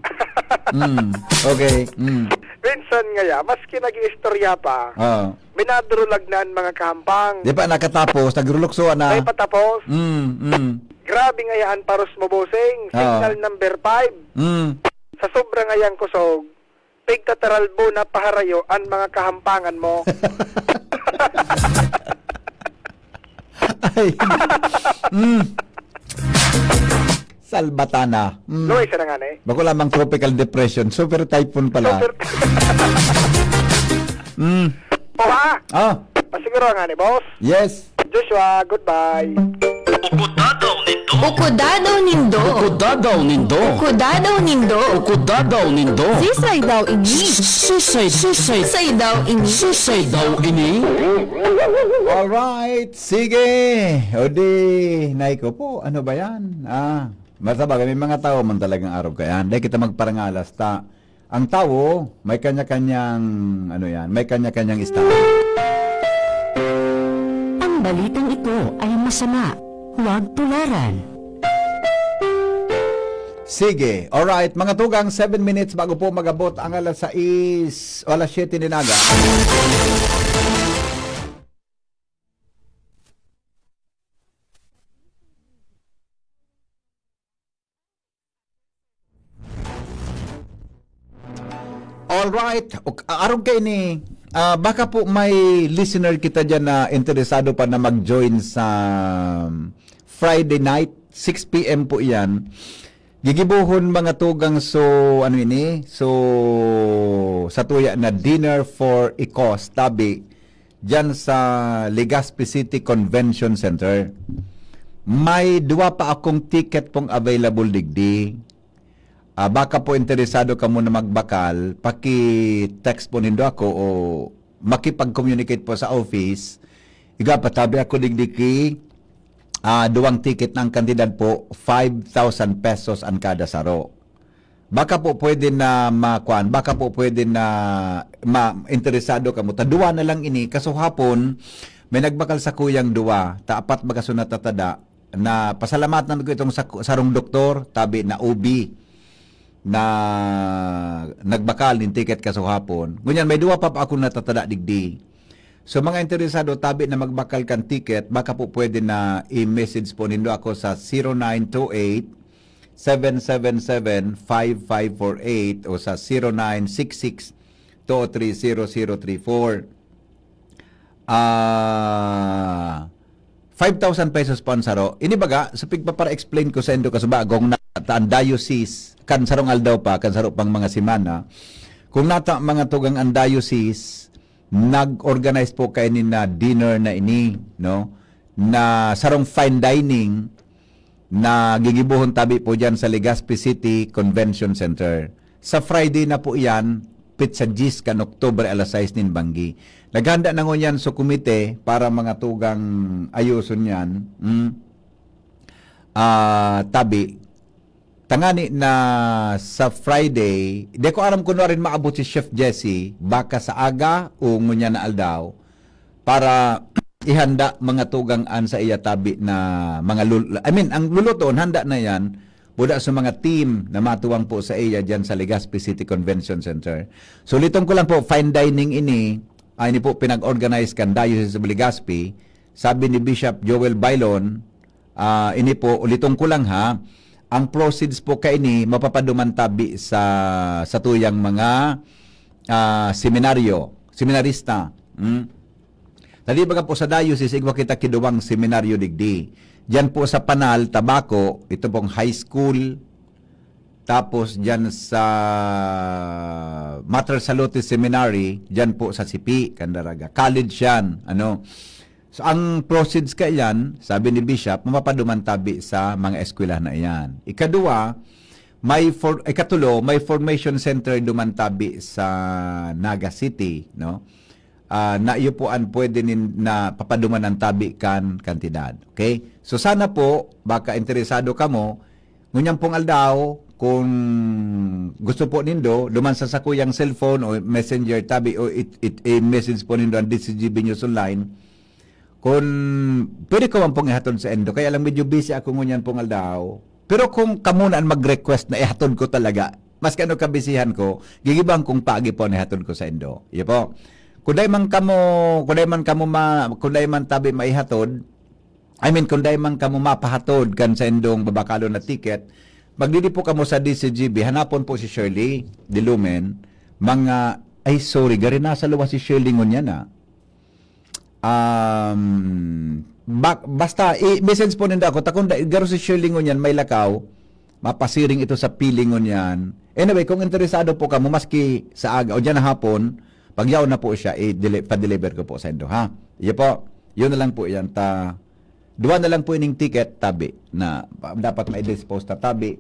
Mm. Okay. Mm. Minsan ngaya, maski nag-iistorya pa, Ah. Minadurulag na an mga kahampang. Di pa nakatapos, nagruluksoan na. May patapos. Mm, mm. Grabe ngaya an paros mo, bossing. Ah. Signal number five. Mm. Sa sobra ngayang kusog, pigtataralbo na paharayo an mga kahampangan mo. Ay. Mm. Salbatana. Mm. Luis na nga na eh. Bako lamang tropical depression. Super typhoon pala. Super Mm. Oha! Ah. Pasiguro nga ni boss. Yes. Joshua, goodbye. Ukudadaw nindo. Ukudadaw nindo. Ukudadaw nindo. Ukudadaw nindo. Ukudadaw nindo. Sisay daw ini? Sisay, sisay. Sisay daw ini? Sisay daw ini? Alright. Sige. O di, nay ko po. Ano ba yan? Ah, basta bagay, may mga tao man talagang arog ka yan. Dahil kita magparangalas ta. Ang tawo, may kanya-kanyang, ano yan, may kanya-kanyang estado. Ang balitang ito ay masama. Huwag tularan. Sige. Alright, mga tugang, seven minutes bago po magabot ang alas sais o alas siyete nin aga. Alright. Ok, arog kaini, ah, baka po may listener kita diyan na interesado pa na mag-join sa Friday night, six P M po iyan. Gigibohon mga tugang, so, ano ini? So, satuya na dinner for a cause, tabi, diyan sa Legazpi City Convention Center. May duwa pa akong ticket pong available digdi. Ah, baka po interesado kamo na magbakal, paki-text po nindo ako o makipag-communicate po sa office. Igwa pa, tabi ako digdi ki, ah, duwang ticket na ang kantidad po, five thousand pesos an kada saro. Baka po pwede na makuan, baka po pwede na ma-, interesado kamo. Ta duwa na lang ini, kasuhapon, may nagbakal sakuyang duwa, ta apat baga so natatada, na pasalamatan ko itong sa-, sarong doktor, tabi na O B, na nagbakal nin ticket kasuhapon. Ngunyan, may duwa pa, pa akong natatada digdi. So, mga interesado, tabi na magbakal kan ticket, baka po pwede na i-message po nindo ako sa zero nine two eight, seven seven seven, five five four eight o sa zero nine six six, two three zero zero three four. Ah, five thousand pesos po ang saro. Ini baga, sa pigpapara-explain ko sa indo kasubagong na, ta ang diocese, kan sarong aldaw pa, kan saro pang mga semana, kung nata mga tugang ang diocese, nag-organize po kaini na dinner na ini, no? Na sarong fine dining na gigibohon tabi po diyan sa Legazpi City Convention Center. Sa Friday na po iyan, petsa diyes kan Oktubre, alas sais nin banggi. Naghanda na ngunyan so komite para mga tugang ayoson yan. Mm. Ah, tabi, tangani na sa Friday, di ko aram kung nuarin maabot si Chef Jessie, baka sa aga o ngunyan na aldaw, para ihanda mga tugang an sa iya tabi na mga lul-, I mean, ang lulutoon, handa na yan, buda sa mga team na matuwang po sa iya dyan sa Legazpi City Convention Center. So, litong ko lang po, fine dining ini, ay ini po pinag-organize kan Diocese of Legazpi, sabi ni Bishop Joel Bailon, ah, ini po, uliton ko lang ha, ang proceeds po kaini mapapaduman tabi sa, sa tuyang mga, ah, seminaryo, seminarista. Hmm? Tadi baga po sa diocese, igwa kita kiduwang seminaryo digdi. Diyan po sa Panal, Tabaco, ito pong high school, tapos diyan sa Mater Salute Seminary, diyan po sa Sipi, Candaraga. College yan, ano. So, ang proceeds kaiyan, sabi ni Bishop, mapapaduman tabi sa mga eskwelahan na iyan. Ikaduwa, may for-, ikatulo, may formation center duman tabi sa Naga City, no? Ah, na iyo po an pwede nin-, na papaduman ang tabi kan kantidad. Okay? So, sana po, baka interesado kamo, ngunyan pong aldaw, kung gusto po nindo, duman sa sakuyang cellphone o messenger tabi o it, it, i-message po nindo ang D C G B News Online. Kung pwede ko man pong ihatod sa endo, kaya lang medyo busy ako ngunyan pong aldaw. Pero kung kamo na ang mag-request na ihatod ko talaga, Maski ano kabisihan ko, gigibang kong paagi po an ihatod ko saindo. Iyo po. Kung dai man kamo, kung dai man kamo ma-, kung dai man tabi maihatod, I mean, kung dai man kamo mapahatod kan saindong babakalon na ticket, magdidi po kamo sa D C G B, hanapon po si Shirley Dilumen, mga, ay, sorry, gari nasa luwas si Shirley ngunyan, ah. Um, ba-, basta, i-message po ninda ako, ta kung da-, garo si Shirley ngunyan, may lakaw, mapasiring ito sa Pili ngunyan. Anyway, kung interesado po kamo, maski sa aga, o diyan na hapon, pagyaon na po siya, i-deli-, pa-deliver ko po saindo, ha? Iyo po, yun na lang po yan, ta, duwa na lang po ining ticket, tabi, na pa-, dapat ma-dispose ta tabi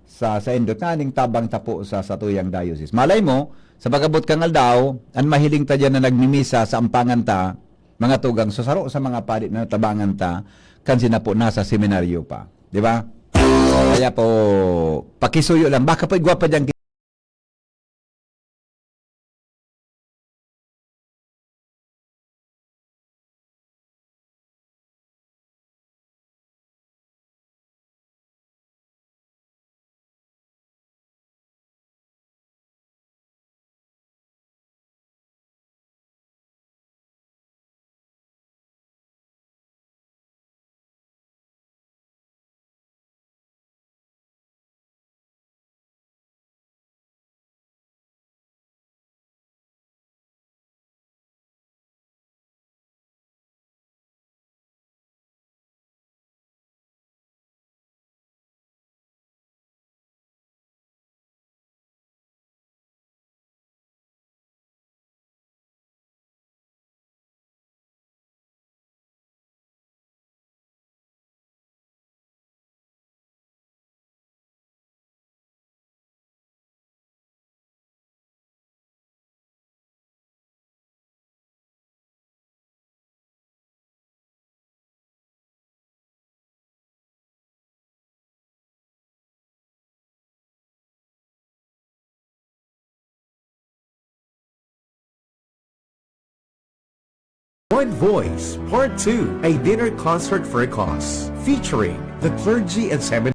sa saindo, tanganing tabang ta po sa satuyang diocese. Malay mo, sa pag-abot kan aldaw, an mahiling ta diyan na nagmimisa sa ampangan ta, mga tugang, sa saro sa mga padi na natabangan ta, kan sina po nasa seminaryo pa. Di ba? Kaya po, pakisuyo lang. Baka po igwa pa dyan. One Voice, Part two, a dinner concert for a cause, featuring the clergy and seminary